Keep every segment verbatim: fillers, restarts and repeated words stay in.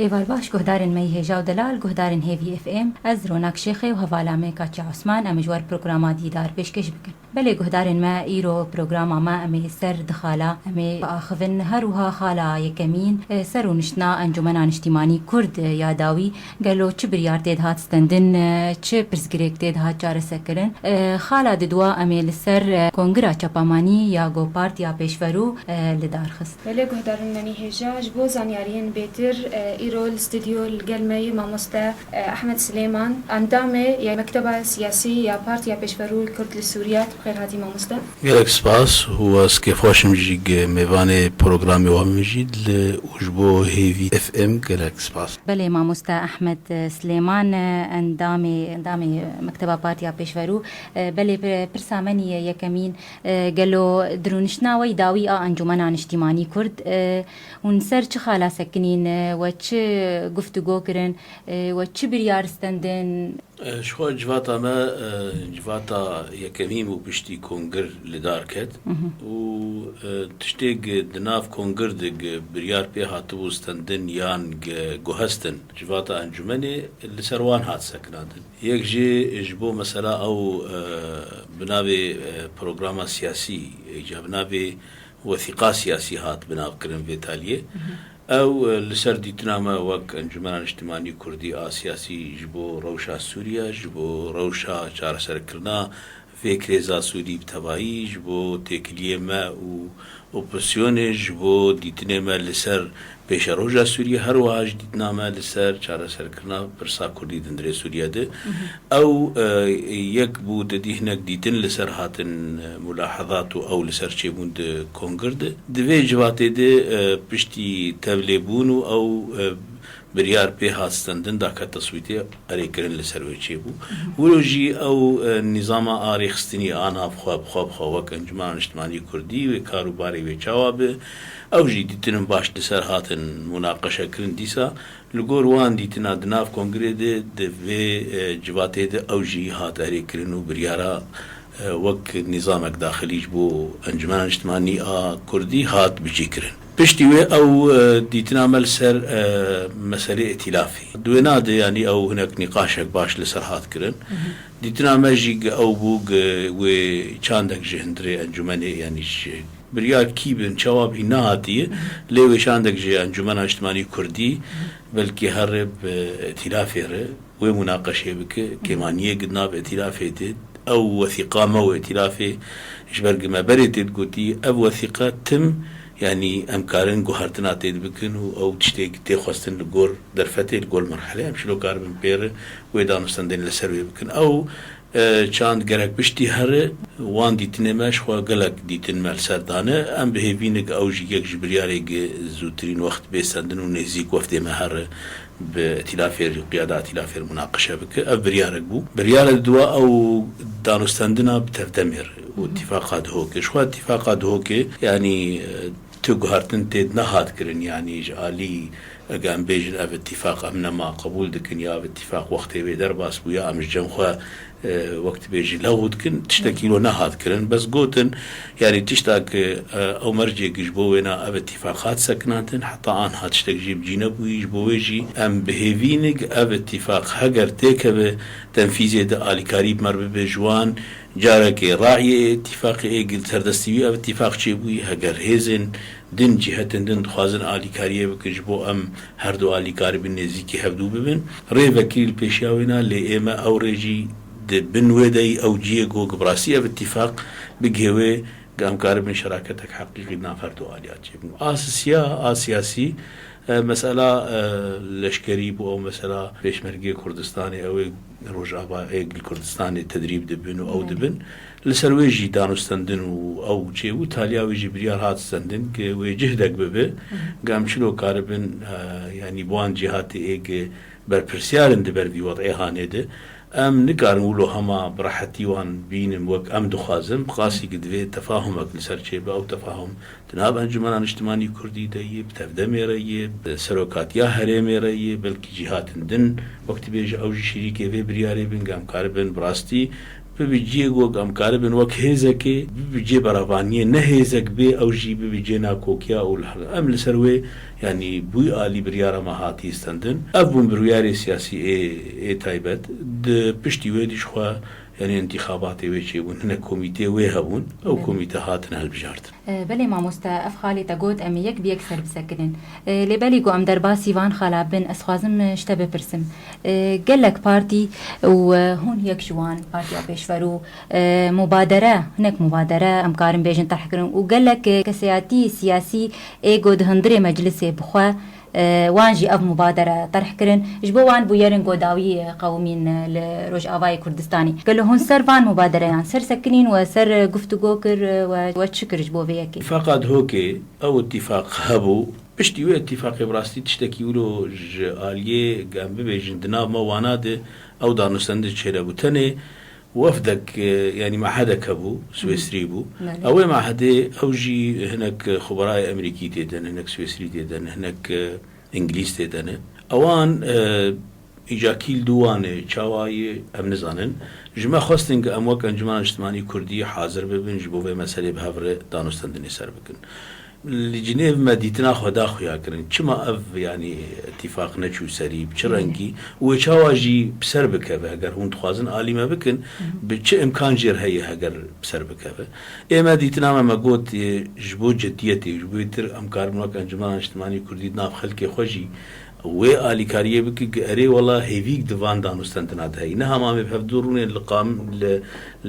Êvar baş, guhdarên me yê hêja û delal, guhdarên Hêvî F M, ez Ronak Şêxê û hevala me Katya Osman, em ji we re programa Dîdar pêşkêş bikin. Belê guhdarên me, îro programa me em ê ser di xala em ê biaxivin, her wiha xala yekemîn, e, ser û niştina Encûmena Niştîmanî Kurd, e, ya dawî, gelo çi biryar tê dihat stendin, e, çi pirsgirêk tê dihat çareserkirin? E, xala didwa em ê li ser, e, Kongira Çapamanî ya Go Partiya Pêşverû, e, li dar xist. Belê guhdarên me yê hêja, ji bo zanyariyên bêtir, e, îro li stûdyo li gel me yê mamoste, e, Ehmed Silêman, endamê ya Mekteba Siyasî ya Partiya Pêşverû Kurd li Sûriye. Tu bi xêr hatî mamoste. Gelek spas û ez kêfxweş im jî ge mêvanê programê wan min jî li û ji bo Hêvî F M gelek spas. Belê mamoste Ehmed, e, Silêman, e, endamê, endamê Mekteba Partiya Pêşverû, e, belê pir-, pirsa me yê yekemîn, e, gelo dirûniştina we yê dawî a Encûmena Niştîmanî Kurd, e, hûn ser çi xala sekinîn, e, we çi guftûgo kirin, e, we çi biryar stendin? E, ji xwe civata me, e, civata yekemîn bû piştî kongir li dar ket Mhm. û, e, tiştê ge di nav kongir de ge biryar pê hatibû stendin yan ge guhestin civata encûmenê li ser wan hat sekinandin. Yek jê ji bo mesela ew, e, bi navê, e, programa siyasî, e, ya bi navê wesîqa siyasî hat binavkirin vê taliyê. Mhm. Ew, e, li ser dîtina me wek Encûmena Niştimanî Kurdî a siyasî ji bo rewşa Sûriye, ji bo rewşa çareserkirina vê krêza Sûrî bi tevayî, ji bo têkiliyê me û opozisyonê, ji bo dîtinê me li ser pêşeroja Sûriyê, her wiha ji dîtina me li ser çareserkirina pirsa Kurdî di hundirê Sûriye de. Mhm. Ew, e, yek bû, te dî hinek dîtin li ser hatin, e, mulahezat û ew li ser çêbûn di kongir de. Di vê civatê de, e, piştî tevlêbûn û ew, e, biryar pê hat stendin, da ke teswîtê erê kirin li ser wê çêbû. Mhm. Wilo jî ew, e, nîzama a rêxistinî a nav xwe bi xwe bi xwe wek Encûmena Niştimanî Kurdî wê kar û barê wê çawa be, ew jî dîtinin baş li ser hatin munaqeşe kirin. Dîsa li gor wan dîtina di nav kongirê de, di vê, e, civatê de ew jî hat erê kirin û biryara, e, wek nîzamek daxilî ji bo Encûmena Niştimanî a Kurdî hat bicî kirin. Piştî wê ew, e, dîtina me li ser, e, meselê îtîlafê. Di wêna de, yanî ew hinek nîqaşek baş li ser hat kirin. Mhm. Dîtina me jî ge ew bû ge wê çandek ji hundirê encûmenê, yanî ji biryar kî bin, çawa bî nehatiye, lê wê çandek ji Encûmena Niştimanî Kurdî belkî here bi îtîlafê re wê munaqeşê bike, kêmaniyê di nav îtîlafê de, ew wesîqa me û îtîlafê ji ber gi me berê tê digotî, ev wesîqa tim, yanî em karin guhertina tê dibikin û ew tiştê tê xwestin li gor derfetê, li gor merhelê, em çilo karibin pê re wê danûstendên li ser wê bikin. Ew, e, çand gerek piştî here, wan dîtinê me ji xwe gelek dîtin me li ser dane. Em bi hêvî ne ku ew jî yek ji biryarê gi zûtirîn wext bê sendin û nêzîk wefdê me here bi îtîlafê, qiyada îtîlafê re munaqeşe bike. Ev biryarek bû. Biryarek diwa ew danûstendina bi tevdemê re û Hı hı. îtîfaqa Duhokê. Ji xwe îtîfaqa Duhokê, yanî, e, tu guhertin tê nehat kirin, yanî ji alî, ege em bêjin ev îtîfaq em nema qebûl dikin ya ev îtîfaq wextê wê derbas bû ya em ji cem xwe, e, wek dibêjin lewh dikin, tiştekî lo nehat kirin. Bes gotin, yanî tişta ku, e, ew mercê ku ji bo wêna ev îtîfaq hat sekinandin, heta anha tiştek jî bi cî nebûyî, ji bo wê jî em bi hêvî ne ku ev îtîfaq heger têkeve tenfîzê de alîkarî bi me re bibe ji wan, carekê rayê îtîfaqê ê ku li serdestî wî ev îtîfaq çêbûyî, heger hêzên din, cîhetên din dixwazin alîkariyê bikin ji bo em her du alî karibin nêzîkî hevdû bibin. Rê vekirî li pêşiya wê ne, lê ê me ew rê jî di bin wê de yî, ew cihê ku bi rastî ev îtîfaq bigihê wê ku em karibin şeraketek heqîqî di nav her du aliya çêbin. A sisiya, a siyasî, e, mesela, e, leşkerî bû, ew mesela pêşmergê Kurdistanê, ew ê Rojava ê li Kurdistanê tedrîb dibin û ew Belê. dibin. Li ser wê jî danûstendin û ew çêbû, taliya wê jî biryar hat stendin ku wê cihdek bibe, Mhm. ku em çilo karibin, e, yanî bi wan cîhatê ê ku berpirsiyar in di ber vî wed'ê hanê de, em nikarin wilo hema bi rehetî wan bînin wek em dixwazin, bi qasî ku divê tefahumek li ser çêbe, ew tefahum di nav Encûmena Niştimanî Kurdî de yê, bi tevdemê re yê, bi serokatiya herêmê re yê, belkî cîhatên din, wek tu bêjî ew jî şirîkê vê biryarê bin, ku em karibin bi rastî Bibe cihê ku em karibin wek hêzekê, bibe cihê beravaniyê, ne hêzek bê, ew jî bibe cihê nakokiya û li her-, em li ser wê, yanî bi wî alî biryara me hatî stendin. Ev bûn biryarê siyasî ê, ê taybet. Di piştî wê dî jixwe, yanî întîxabatê wê çêbûn, hinek komîteyê wê hebûn, ew Belê. komîte hatin hilbijartin. E, belê mamoste, ev xalê te got em ê yek bi yek ser bisekinin. E, lê belê ku em derbasî van xala bin, ez xwazim, e, ji te bipirsim. E, gelek partî û, e, hûn yek ji wan, Partiya Pêşverû, e, mubadere, hinek mubadere em karin bêjin terh kirin û gelek, e, kesayetî siyasî ê ku di hundirê meclisê bi xwe, e, wan jî ev mubadere terh kirin. Ji bo wan bûyerin ku dawî, e, qewimîn, e, li Rojavayê Kurdistanê. Gelo hûn ser van mubadereyan ser sekinîn we ser, e, guftûgo kir, e, we, we çi kir ji bo vê yekê? Feqat hokê ew îtîfaq hebû. Piştî wê îtîfaqê bi rastî tiştekî wilo ji aliyê, em bibêjin, di nav me wana de ew danûstendin çênebû. Tenê wefdek, e, yanî mehedek hebû, Swêsrî bû. Belê. Ew ê mehedê, ew jî hinek xuberayê Emerîkî tê de ne, hinek Swêsrî tê de ne, hinek, e, Îngilîz tê de ne. Ewan, e, îca kî li dû wan e, çawa ye, em nizanin. Ji me xwestin ku em wek Encûmena Niştimanî Kurdî hazir bibin, ji bo vê meselê bi hev re danûstendinê ser bikin. Li Cinêv me dîtina xwe da xuya kirin. Çima ev, yanî, îtîfaq neçû serî, bi çi Hı. rengî û wê çawa jî bi ser bikeve? Heger hûn dixwazin alî me bikin, Hı. bi çi îmkan jê re heye heger bi ser bikeve? Ê me dîtina me, me got, ê, ji bo cidiyetê, ji bo tir em karibin wek Encûmena Niştimanî Kurdî di nav xelkê xwe jî wê alîkariyê bikin ku erê wela hêvîk di van danûstendina de heye. Niha ma em ê bi hev dû rûnên li qam-, li,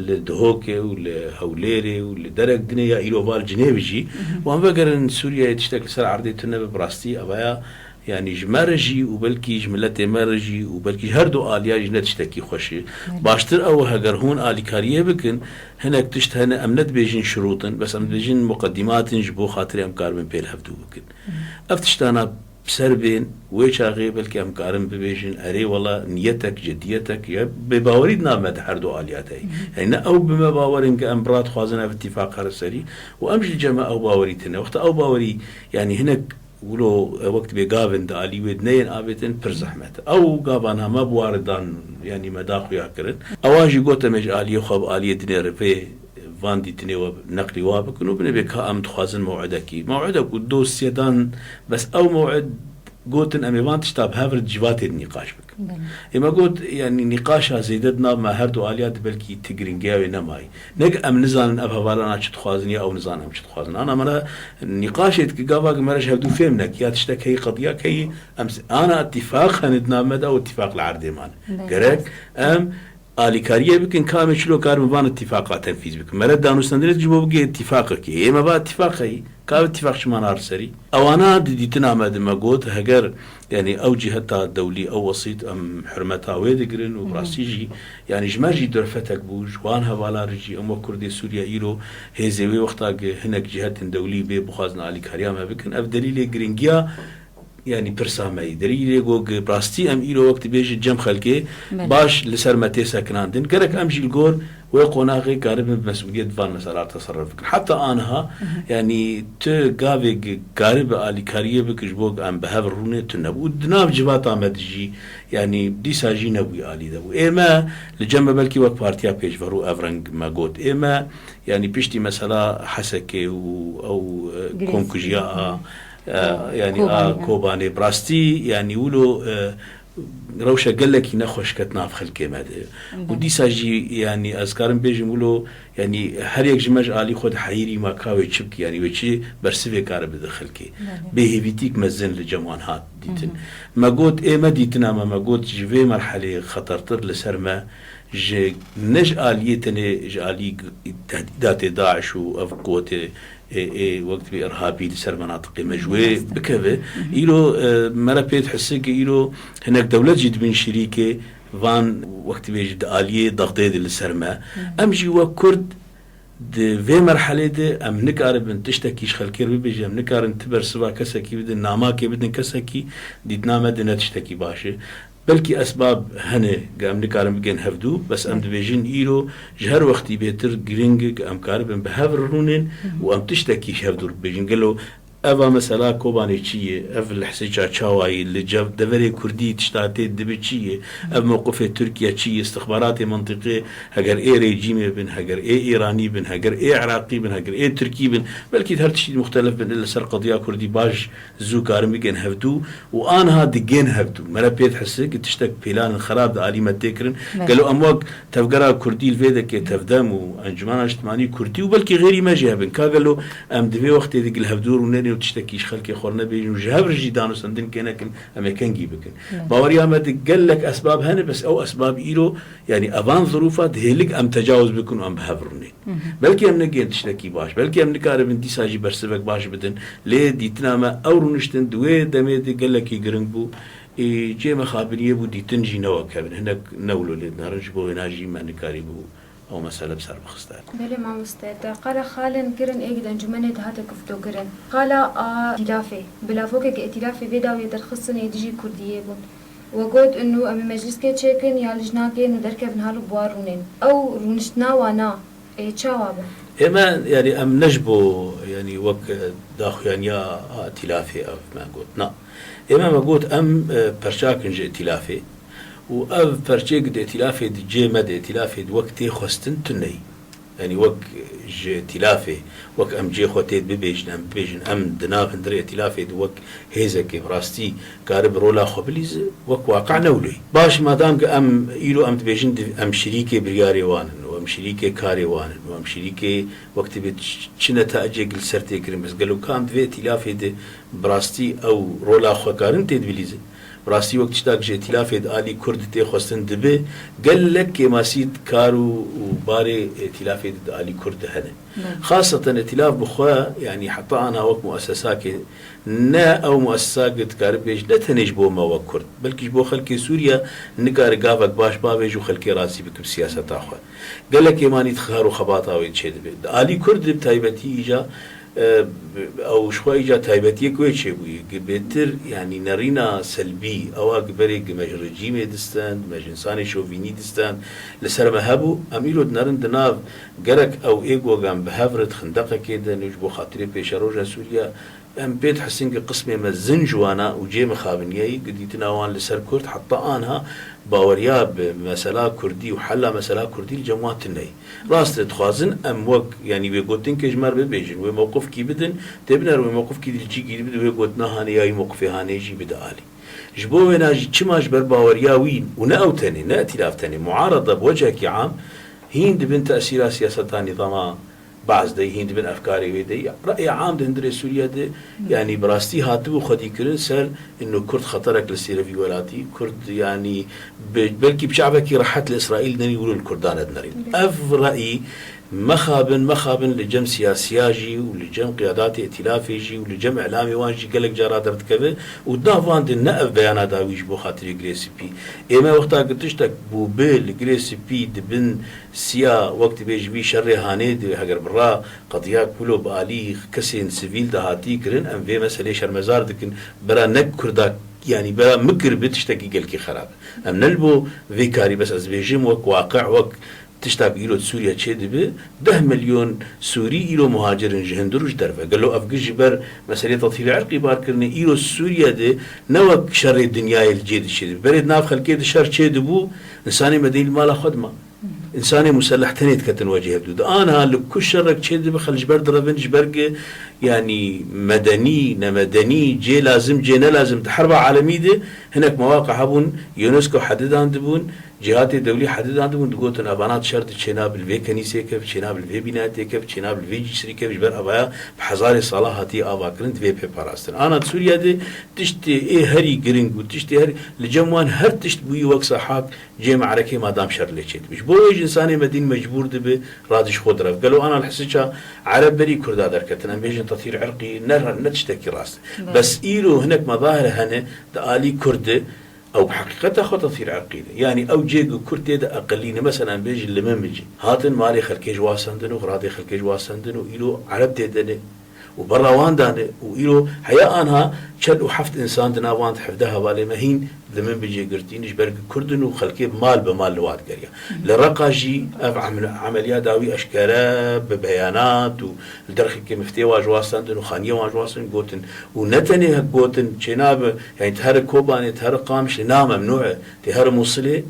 li Dihokê û li Hewlêrê û li derek dinê ya îro val Cinêvê jî, wan vegerin Sûriyeyê tiştek li ser erdê tune be, bi rastî evaya, yanî ji me re jî û belkî ji miletê me re jî û belkî ji her du aliya jî ne tiştekî xweş e. Belê. Baştir ew e heger hûn alîkariyê bikin, hinek tişt hene, em nedibêjin şirût in, bes em dibêjin muqedîmat in ji bo xatirê em karibin pê li hev dû bikin. Ev tiştana bi ser bên, wê çaxê belkî em karin bibêjin, erê wela niyetek, cediyetek, ya bêbawerî di nav me de her du aliya de ye. Hı hı. Yanî ne ew bi me bawer in ku em bi ra dixwazin ev îtîfaq here serî û em jî li cem me ew bawerî tune. Wexta ew bawerî, yanî hinek wilo, e, wek dibê gavin di alî wê de neyên avêtin, pir zehmet e. Ew gavana me bi waridan, yanî me da xuya kirin. Ewa jî got em ê ji aliyê xwe bi aliyê dinê re vê van dîtinê we neqlî wa bikin û binê bê ka em dixwazin mew'idekî. Mew'idek û dosyedan, bes ew mew'id gotin em ê van tişta bi hev re di civatê de nîqaş bikin. Belê. Ê me got, yanî nîqaşa zêde di nav me her du aliya de belkî ti giringiya wê nemayî. Ne ki em nizanin ev hevalana çi dixwazin ya ew nizanin em çi dixwazin. Ana me re nîqaşê dike gava ki me re ji hevdû fêm neke ya tiştek heyî qediya heyî em s-, ana îtîfaq hene di nav me de ew îtîfaq li erdê mane. Belê. Gerek em alîkariyê bikin, ka em ê çilo karin van îtîfaqa tenfîz bikin. Me re danûstendinê ji bo bigê îtîfaqekê. Ê me va îtîfaq heyî. Ka îtîfaq çima nare serî? Ewana di dîtina me de me got, heger, yanî ew ciheta dewlî, ew wesît, em hurmeta wê digirin û bi Hı hı. rastî jî, yanî ji me jî derfetek bû, ji wan hevalan re jî, em wek Kurdê Sûriye îro hêzê wê wexta ki hinek cihetên dewlî bê bixwazin alîkariya me bikin. Ev delîlê giringiya Yanî pirsa me yî. Derî lê got, bi rastî em îro wek dibêjin cem xelkê Belê. baş li ser me tê sekinandin. Gerek em jî li gor wê qonaxê karibin bi mesûliyet van mesela teserruf bikin. Heta aniha, Hı hı. yanî tu gavê g-, karibe alîkariyê bike ji bo em bi hev rûnê tune bû. Û di nav civata me de jî, yanî dîsa jî nebûyî alî de bû. Ê me li cem me belkî wek Partiya Pêşverû ev reng me got. Ê me, yanî piştî mesela Hesekê û ew, e, Girê komkujiya Spî, a, hı. e, Ko-, yanî a Kobanê. Kobanê bi rastî, yanî wilo, e, rewşa gelekî nexweş ket nav xelkê me de. Belê. Û dîsa jî, yanî ez karim bêjim wilo, yanî her yek ji me ji alî xwe de heyirî ma ka wê çi bike, yanî wê çi bersivê kare bide xelkê. Belê. Bêhêvîtîk mezin li cem wan hat dîtin. Hı hı. Me got, ê me dîtina me, me got, ji vê merhelê xetertir li ser me, ji, ne ji aliyê tenê, ji alî g-, tehdîdatê DAIŞ û ev quwetê ê, ê, wek dibê irhabî li ser menatiqê me ji wê Rast e. bikeve. Hı hı. Îro, e, me re pê dihise ku îro hinek dewlet jî dibin şirîkê van, wek dibê jî di aliyê Dexdê de li ser me. Hı hı. Em jî wek Kurd di vê merhelê de em nikaribin tiştekî ji xelkê re bibêjin, em nikarin ti bersiva kesekî bidin, namakê bidin kesekî, dîtina me de ne tiştekî baş e. Belkî esbab hene ku em nikarin bigên hevdû, bes em Hı. dibêjin îro ji her wextî bêtir giring e ku em karibin bi hev re rûnên Hı hı. û em tiştekî ji hevdû re bibêjin. Gelo Eva mesela Kobanê çi ye? Ev li Hesêça çawa ye? Li cev-, deverê Kurdî tişta tê dibe çi ye? Ev mewqifê Tirkiye çi ye? Istixbaratê mentiqê, heger ê rejîmê bin, heger ê Îranî bin, heger ê Iraqî bin, heger ê Tirkî bin, belkî her tiştî muxtelif bin, li ser qediya Kurdî baş zû karin bigên hevdû û anha digên hevdû. Me re pê dihese ki tiştek pêlanin xerab di alî me tê kirin. Gelo em wek Tevgera Kurdî li vê dekê tevdem û Encumena Niştimanî Kurdî û belkî xêrî me jî hebin. Ka gelo em di vê wextê de gil hevdû rûnenê û tiştekî ji xelkê xwe nebêjin û ji hev re jî danûstendinekê nekin, em ê kengî bikin. Baweriya me di gelek esbab hene, bes ew esbab îro, yanî evan zirûfa dihêlik em tecawuz bikin û em bi hev rûnên. Belkî em negên tiştekî baş, belkî em nikaribin dîsa jî bersivek baş bidin, lê dîtina me ew rûniştin di wê demê de gelekî giring bû. Ê, cê mixabiniyê bû, dîtin jî ne wek hev in. Hinek ne wilo lê dinerin, ji bo wêna jî me nikarîbû ew mesele bi ser bixiste. Belê mamoste, te qala xalên kirin ê di encûmenê de hate guftûkirin. Qala a îtîlafê, bi lavokeke îtîlafê vê dawiyê derxistin ê dijî Kurdiyê bûn. We got, inu em ê meclîskê çêkin ya lijnakê inu derkevin hal û bi wan rûnên. Ew rûniştina wan a. Ê, çawa be? Ê me, yanî em ne ji bo, yanî wek, e, daxuyaniya a îtîlafê ev me got. Na. Ê me, me got em, e, perçak in ji îtîlafê û ev perçek di îtîlafê di cê me de, îtîlafê di wek tê xwestin tune ye. Yanî wek ji îtîlafê, wek em cê xwe tê bibêjin, em bibêjin, em di nav hundirê îtîlafê de wek hêzekê bi rastî karibe rola xwe bilîze, wek waqe ne wilo ye. Baş, madam ki em îro em dibêjin di-, em şirîkê biryarê wan in û em şirîkê karê wan in û em şirîkê wek tibê ç-, çi netecek li ser tê kirin, bes gelo ka em di vê îtîlafê de bi rastî ew rola xwe karin tê dibilîzin? Bi rastî wek tiştak ji îtîlafê di alî Kurd tê xwestin dibe, gelek kêmasî di kar û, û barê îtîlafê de di alî Kurd de hene. Xaseten îtîlaf bi xwe, yanî heta anha wek muesesakê, ne ew muesesakê dikare bêj, ne tenê ji bo me wek Kurd, belkî ji bo xelkê Sûriye nikare gavek baş bavêj û xelkê razî bike bi siyaseta xwe. Gelek kêmanî di kar û xebata wê çêdibe. Di alî Kurd de bi taybetî îca, e, ew ji xwe îca taybetiyek wê çêbûyî. Gi bêtir, yanî nerîna selbî, ewa gi berê gi me ji rejîmê distend, me ji însanê şovînî distend, li ser me hebû, em îro dinerin di nav gerek ew ê gogan bi hev re di xindeqekê de, ne ji bo xatirê pêşeroja Sûriye, em pê dihesin ki qismê mezin ji wana û cê mixabiniyeyî, ki dîtina wan li ser Kurd heta anha baweriya bi mesela Kurdî û hela mesela Kurdî li cem wan tune ye. Rast e, dixwazin em wek, yanî wê gotinkê ji me re bibêjin, wê mewqifkî bidin, tê biner wê mewqifkî di cî girî bidin, wê gotina hanê ya wî mewqifê hanê jî bide alî. Ji bo wêna jî çima ji ber baweriya wî û ne ew tenê, ne îtîlaf tenê, muarada bi wecihekî am hîn dibin tesîra siyaseta nîzama Baas de, hîn dibin efkarê wê de. Reyê am di hundirê Sûriye de, yanî bi rastî hatibû xwedîkirin ser ino Kurd xeterek li ser vî welatî, Kurd, yanî bi, belkî bi çavekî rehet li Îsraîl nerî wilo li Kurdan re dinerîn. Ev reyî mexabin, mexabin li cem siyasiya jî û li cem qiyadatê îtîlafê jî û li cem îlamê wan jî gelek cara derdikeve û di nav wan de ne ev beyana dawî ji bo xatirê Girê Spî. Ê me wexta ku tiştek bûbe li Girê Spî di bin siya, wek dibê ji vî şerê hanê de, heger bi ra qediya ku lo bi alî kesên sivîl de hatî kirin, em vê meselê şermezar dikin. Bera ne Kurda, yanî bera min kiribe tiştekî gelkî xerab e. Em ne li bo vê karî, bes ez dibêjim wek waqe, wek tişta ku îro di Sûriye çêdibe, deh milyon Sûrî îro muhacir in ji hundir û ji derve. Gelo ev giş ji ber meselê tetîrê irqî bar kirine, îro Sûriye de ne wek şerê dinyayê li cê de çêdibe. Berê di nav xelkê de şer çêdibû, însanê medenî li mala xwe dima. Însanê museleh tenê diketin wecî hevdû. Di anha li ku şerek çêdibe, xelk ji ber direvin, ji ber gi, yanî medenî, nemedenî, cê lazim, cê nelazim, di herba alemî de hinek mewaqe hebûn, UNESCO hedidandibûn, cîhatê dewlî hedidandibûn, digotin, evana di şer de çênabe li vê kenîsê keve, çênabe li vê bînayetê keve, çênabe li vê cîsrî keve, ji ber evaya bi hezarê sala hatiye avakirin, divê pê parastin. Ana di Sûriye de tiştê ê herî giring û tiştê herî, li cem wan her tişt bûyî wek sehak, cê me'rekê madam şer lê çêdibe. Ji bo wê jî însanê medîn mecbûr dibe radî ji xwe direv. Gelo ana li Hisiça Ereb berî Kurda derketin, em bêjin tetîr irqî, ne, ne tiştekî rast e. Bes îro hinek mezahir hene di alî Kurd de, ew bi heqîqeta xwe tetîr irqî ne. Yanî ew cê ku Kurd tê de eqilî ne, mesela em bêjin li Mimicê. Hatin malê xelkê ji wa sendin û xiradê xelkê ji wa sendin û îro Ereb tê de ne. û berra wan dane û îro heya anha çel û heft însan di nav wan di hevdeh hevalê me hîn li min bi cê girtîn, ji ber ku Kurd in û xelkê mal bi mal li wa digeriya. Li Reqa jî ev emel-, emeliya dawî eşkere bi beyanat û li derxekê miftê wan ji wa stendin û xaniyê wan ji wa stendin gotin. Û ne tenê hek gotin, çênabe, yanî ti here Kobanê, ti here Qamişlê, na, memnû e. Tê here Mûsilê,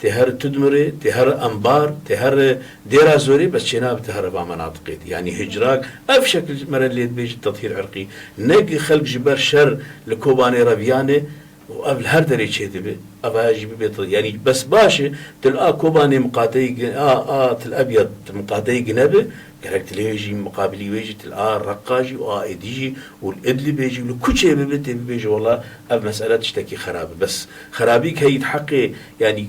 tê here Tudmirê, tê here Embar, tê here Dêra Zorê, bes çênabe ti here va menatiqê dî. Yanî hicrak, ev şekil mere lê dibêjin tethîr irqî. Ne ki xelk ji ber şer li Kobanê reviyane û ev li her derê çêdibe. Ev aya jî bibe te-, yanî bes baş e, tu li a Kobanê miqateyî gi-, a, a Til Ebyad tu miqateyî gine bi, gerek tu lê jî miqabilî wê jî tu li a Reqa jî û a Êdî jî û li Idlibê jî û li ku çê bibe tê bibêje wela ev mesele tiştekî xerab e. Bes xerabî heyî di heqê, yanî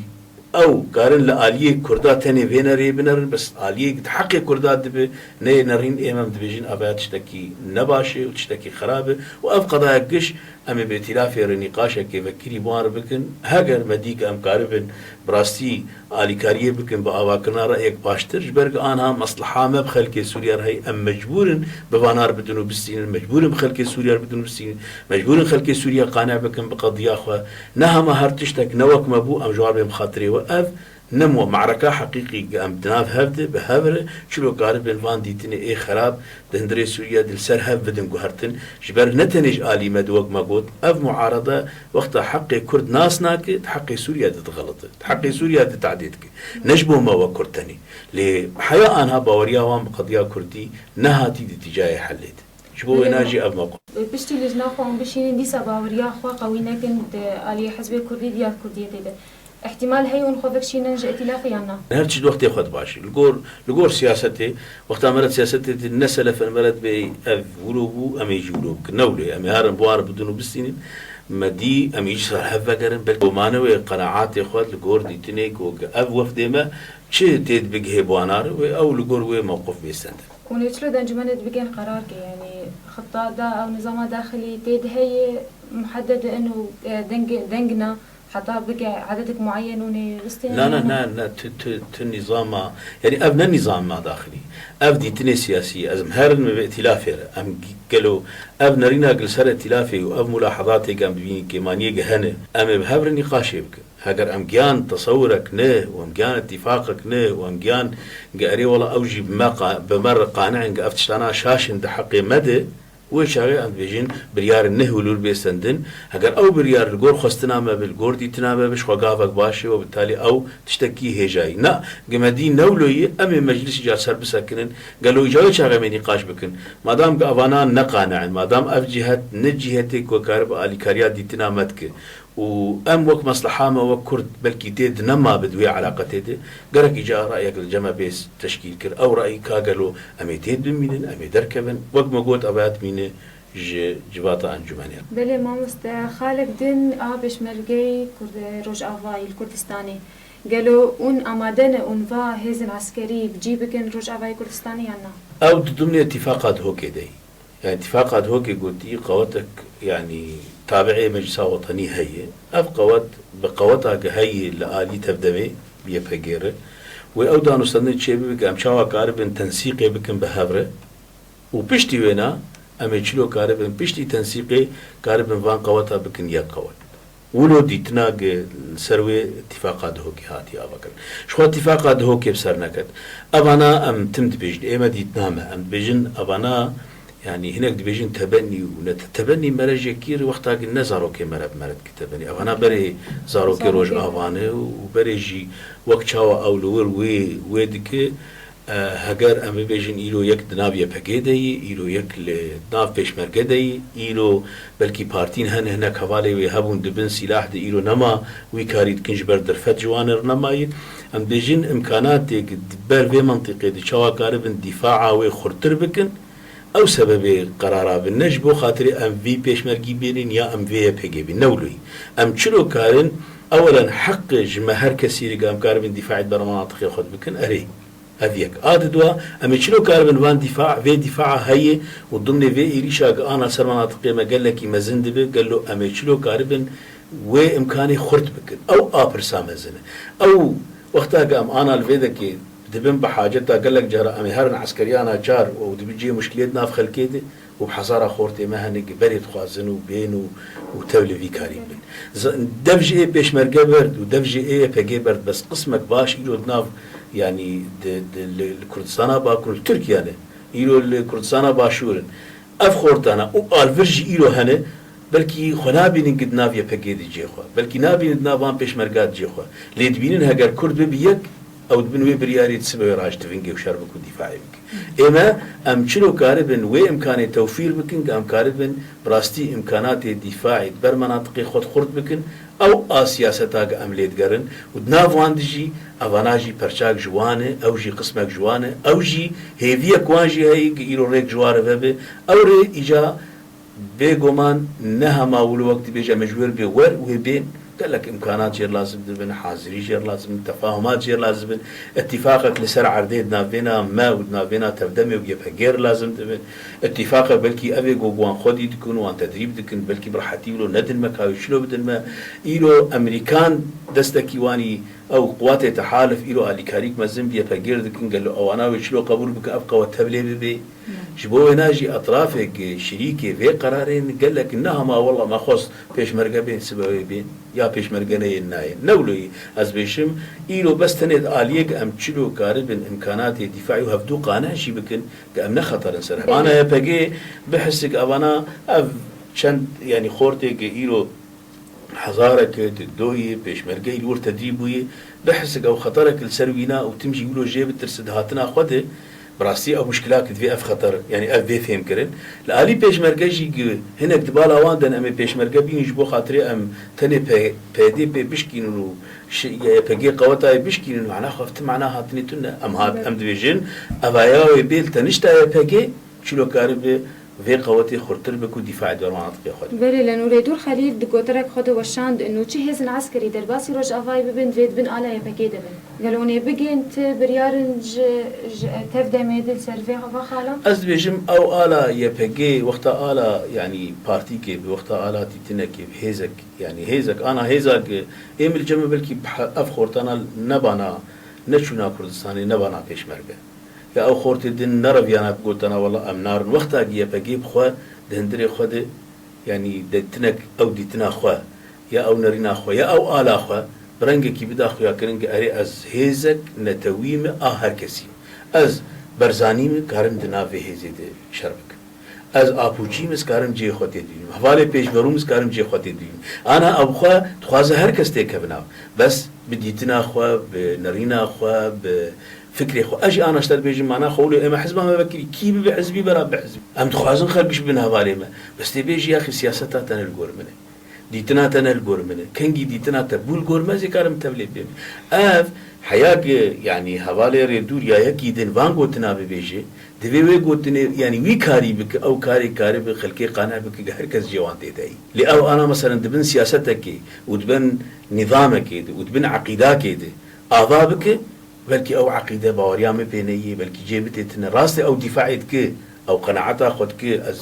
ew karin li aliyê Kurda tenê vê nerê binerin, bes aliyê di heqê Kurda dibe, neyê nerîn ê me em dibêjin ev aya tiştekî ne baş e û tiştekî xerab e û ev qedayek giş em ê bi îtîlafê re nîqaşekê vekirî bi wan re bikin. Heger me dî ke em karibin bi rastî alîkariyê bikin bi avakirina reyek baştir, ji ber ku anha mesleha me bi xelkê Sûriye re heye, em mecbûr in bi vana re bidin û bistînin, mecbûr in bi xelkê Sûriye re bidin û bistînin, mecbûr in xelkê Sûriye qane bikin bi qediya xwe. Ne hema her tiştek ne wek me bû, em ji wan bên bi xatirê we. Ev ne mo-, me'reka heqîqî em di nav hev de bi hev re çilo karibin van dîtinê ê xerab di hundirê Sûriye de li ser hev bidin guhertin. Ji ber ne tenê ji alî me de wek me got, ev muarede wexta heqê Kurd nas nake, di heqê Sûriye de dixelite. Di heqê Sûriye de tehdê dike. Ne ji bo me wek Kurd tenê. Lê heya anha baweriya wan bi qediya Kurdî nehatî di tîcayê helê de. Ji bo wêna jî ev me got. Piştî lijna xwe hûn bişînin, dîsa baweriya xwe qewî nekin di aliyê Hizbê Kurdî di ya Kurdiyetê de. Îhtimal heye hûn xwe vekişînin ji îtîlafê yan na? Her çi di wextê xwe de baş e. Li gor, li gor siyasetê, wexta me re siyasetê de ne selef in, me re dibê ev wilo bû, em ê jî wilo bikin. Ne wilo ye. Em ê herin bi wan re bidin û bistînin. Me dî, em ê jî ser hev vegerin. Belkî mane wê qenaatê xwe li gor dîtinê ku ev wefdê me çi tê de bigihê bi wana re, wê ew li gor wê mewqif bê stendin. Hûn ê çilo di encûmenê de bigên qerar ke, yanî xita da ew nizama daxilî tê de heye, muhedded in û, e, deng, deng na, heta bike ededek mueyen hûn ê bistênin Na, na, yan na? Na, na, tu, tu, tu nîzama, yanî ev ne nîzama daxilî. Ev dîtinê siyasî ye. Ez em herin me bi îtîlafê re. Em g-, gelo ev nerîna gi li ser îtîlafê û ev mulahezatê ge em dibînin kêmaniyê ge hene. Em ê bi hev re nîqaşê bikin. Heger em giyan tesewurek ne û em giyan îtîfaqek ne û em giyan ge erê wela ew jî bi me qa-, bi me re qane in ge ev tiştana şaş in di heqê me de, wê çaxê em dibêjin biryarên ne hûlûl bê stendin. Heger ew biryar li gor xwestina me bi, li gor dîtina me bi, ji xwe gavek baş e û bi talî ew tiştekî hêjayî. Na, ge me dî ne wilo ye, em ê meclisî car ser bisekinin. Gelo îca wê çaxê em ê nîqaş bikin. Madam ge evana ne qane in, madam ev cîhet ne cîhetê ku karibe alîkariya dîtina me dike. Û em wek mesleha me, wek Kurd belkî tê di nema bi di wê eleqetê de, gerek îca reyek li cem me bê teşkîl kir. Ew rey ka gelo em ê tê de bimînin, em ê derkevin. Wek me got, ev ya dimîne ji civata encûmenê re. Belê mamoste, xalek din a pêşmergeyê Kurd-, Rojavayî li Kurdistanê. Gelo hûn amade ne hûn va hêzên eskerî bi cî bikin Rojavayê Kurdistanê yan na? Ew di dimnê îtîfaqa Dihokê de ye. Yani, Tifaqa Dihokê gotî, qewetek, yani, tabi'ê Meclisa Wetenî heye. Ev qewet bi qeweta ke heye li alî tevdemê, Y P G re. Wê ew danûstendin çêbibe ke em çawa karibin tensîqê bikin bi hev re. Û piştî wêna, em ê çilo karibin piştî tensîqê, karibin van qeweta bikin yek qewet. Wilo dîtina ge li ser wê Tifaqa Dihokê hatiye avakirin. Ji xwe Tifaqa Dihokê bi ser neket. Evana em tim dibêjin, ê me dîtina me. Em dibêjin evana, yanî hinek dibêjin tebenî û ne te-, tebenî mere ji yekî re wexta ge ne zarokê mere bi mere dike tebenî. Evana berê zarokê Rojava ne û berê jî wek çawa ew li wir wê, wê dike. E, heger em bibêjin îro yek di nav Y P G de yî, îro yek li nav pêşmerge de yî, îro belkî partîn hene, hinek hevalê wê hebûn di bin sîlah de, îro nema wî karî dikin ji ber derfet ji wan re nema ye. Em dibêjin imkanatê di ber vê mentiqê de çawa karibin dîfaa wê xurtir bikin, ew sebebê qerara bin. Ne ji bo xatirê em vî pêşmergî bênin ya em vê Y P G bîn. Ne wilo ye. Em çilo karin, ewelen heq ji me her kesî re em karibin dîfaê di ber menatiqê xwe bikin, erê. Ev yek. A di dua, em ê çilo karibin van dîfa, vê dîfaa heye û dimnê vê êrîşa ge ana ser menatiqê me gelekî mezin dibe, gelo em ê çilo karibin wê imkanê xurt bikin? Ew a pirsa mezin e. Ew wexta ge em ana li vê dekê dibin bi haceta gelek cara em ê herin eskeriyana çar û dibin cihê muşkilê di nav xelkê de, û bi hezara xortê me hene ki berê dixwazin û bên û, û tevlî vî karî bin. Z-, dev ji ê pêşmerge berd û dev ji ê Y P G berd, bes qismek baş îro di nav, yanî di, di, li, li Kurdistana Bakur, li Tirkiye ne, îro li Kurdistana Başûr in. Ev xortana û alvir jî îro hene, belkî xwe nabînin ki di nav Y P G di cê xwe. Belkî nabînin di nav van pêşmerga di cê xwe. Lê dibînin heger Kurd bibi yek, ew dibin wê biryarê di sibe wê raştivingê û şer bik û dîfaê bik. Ê me, em çilo karibin wê imkanê tewfîr bikin, ki em karibin bi rastî imkanatê dîfaê di ber menatiqê xwe de xurt bikin, ew a siyaseta ki em lê digerin û di nav wan de jî evana jî perçak ji wan e, ew jî qismek ji wan e, ew jî hêviyek wan jî heye ki îro rêk ji wan re vebe, ew rê îca Bêguman ne hema wilo wek dibêje em ê ji wir bê wer wê bên. Gelek imkanat jê lazim dibin, hazirî jê lazim, tefahumat jê lazim bin. Îtîfaqek li ser erdê di navbêna me û di navbêna Tevdemê û Y P G re lazim dibin. Îtîfaqek belkî ev ê ku wan xwedî dikin, wan tedrîb dikin, belkî bi rehetî wilo nedin me, ka wê çilo bidin me. Îro Amerîkan destekî wanî, ew quwatê tehalif îro alîkarîk mezin bi Y P G re dikin, gelo ewana wê çilo qebûl bikin, ev qewet tevlê bibê. Ji bo wêna jî etrafek, şirîkê vê qerarê ne gelek ne hema wela me xwest pêşmerge bên, sibe wê bên, ya pêşmerge neyên nayên. Ne wilo yî ez bêjim, îro bes tenê di aliyê ke em çilo karibin imkanatê dîfaî û hevdû qane jî bikin ke em ne xeter in ser hev. Ana Y P G bihisik evana ev çend, yanî xortê ke îro hezarek di doyê pêşmergeyê li wir tedrîb bûyê, bihisik ew xeterek li ser wîna û tim jî wilo jê bitirse di hatina xwe de, bi rastî ew muşkila ki divê ev xeter, yanî ev bê fêhmkirin. Li alî pêşmerge jî ki hinek di bala wan de ne, em ê pêşmerge bînin ji bo xatirê em tenê P-, P D P bişkînin û şi-, Y P G qewetayê bişkînin, mana xwe ev ti mana hatinê tune. Em hat-, Evet. em dibêjin, evaya wê bê li tenişta Y P G, çilo karibe vê qewetê xurtir bik û dîfaê di ber manatiqê xwe de. Belê, Lenûrê Dûr Xelîl di goterek xwe de weşand, ino çi hêzin eskerî derbasî Rojavayê bibin, divê di bin ala Y P G de bin. Gelo hûn ê bigên ti biryar in ji, ji Tevdemê de li ser vê xala? Ez dibêjim ew ala Y P G wexta ala, yanî partîkê bi wexta ala dîtinekê bi hêzek, yanî hêzek, ana hêzek ê min li cem e belkî bi he-, ev xortana nebana, neçûna Kurdistanê nebana pêşmerge. Ya ew xortê din nereviyana bi gotana wela em narin. Wexta ki Y P G bi xwe di hundirê xwe de, yanî dîtinek, ew dîtina xwe, ya ew nerîna xwe, ya ew ala xwe, bi rengekî bida xuyakirin ki erê ez hêzek netewî me a her kesî. Ez Berzanî me, karim di nav vê hêzê de şer bikim. Ez Apûçî me, ez karim cihê xwe tê dibînim. Hevalê pêşverû me, ez karim cihê xwe tê dibînim. Ana ew xwe dixwaze her kes têkeve nav. Bes bi dîtina xwe, bi nerîna xwe, bi fikrê xwe. Ez jî ana ji te dibêjim, mana xwe wilo ême hizba me vekirî. Kî bibe hizbî bera bi hizbî. Em dixwazin xelk ji bin hevalê me. Bes tê bêjî yaxî siyaseta te ne li gor min e. Dîtina te ne li gor min e. Kengî dîtina te bû li gor me, ez ê karim tevlê bêm. Ev heya ki, yanî hevalê rê dûr ya yekî din van gotina bibêje, divê wê gotinê, yanî wî karî bike, ew karê karibe xelkê qane bike, her kes cê wan tê de yî. Lê ew ana meselen dibin siyasetekê û dibin nîzamekê de û dibin eqîdakê de ava bike, belkî ew eqîde baweriya min pê neyê, belkî cê bitê tine. Rastê ew dîfaê dike, ew qenaeta xwe dike, ez,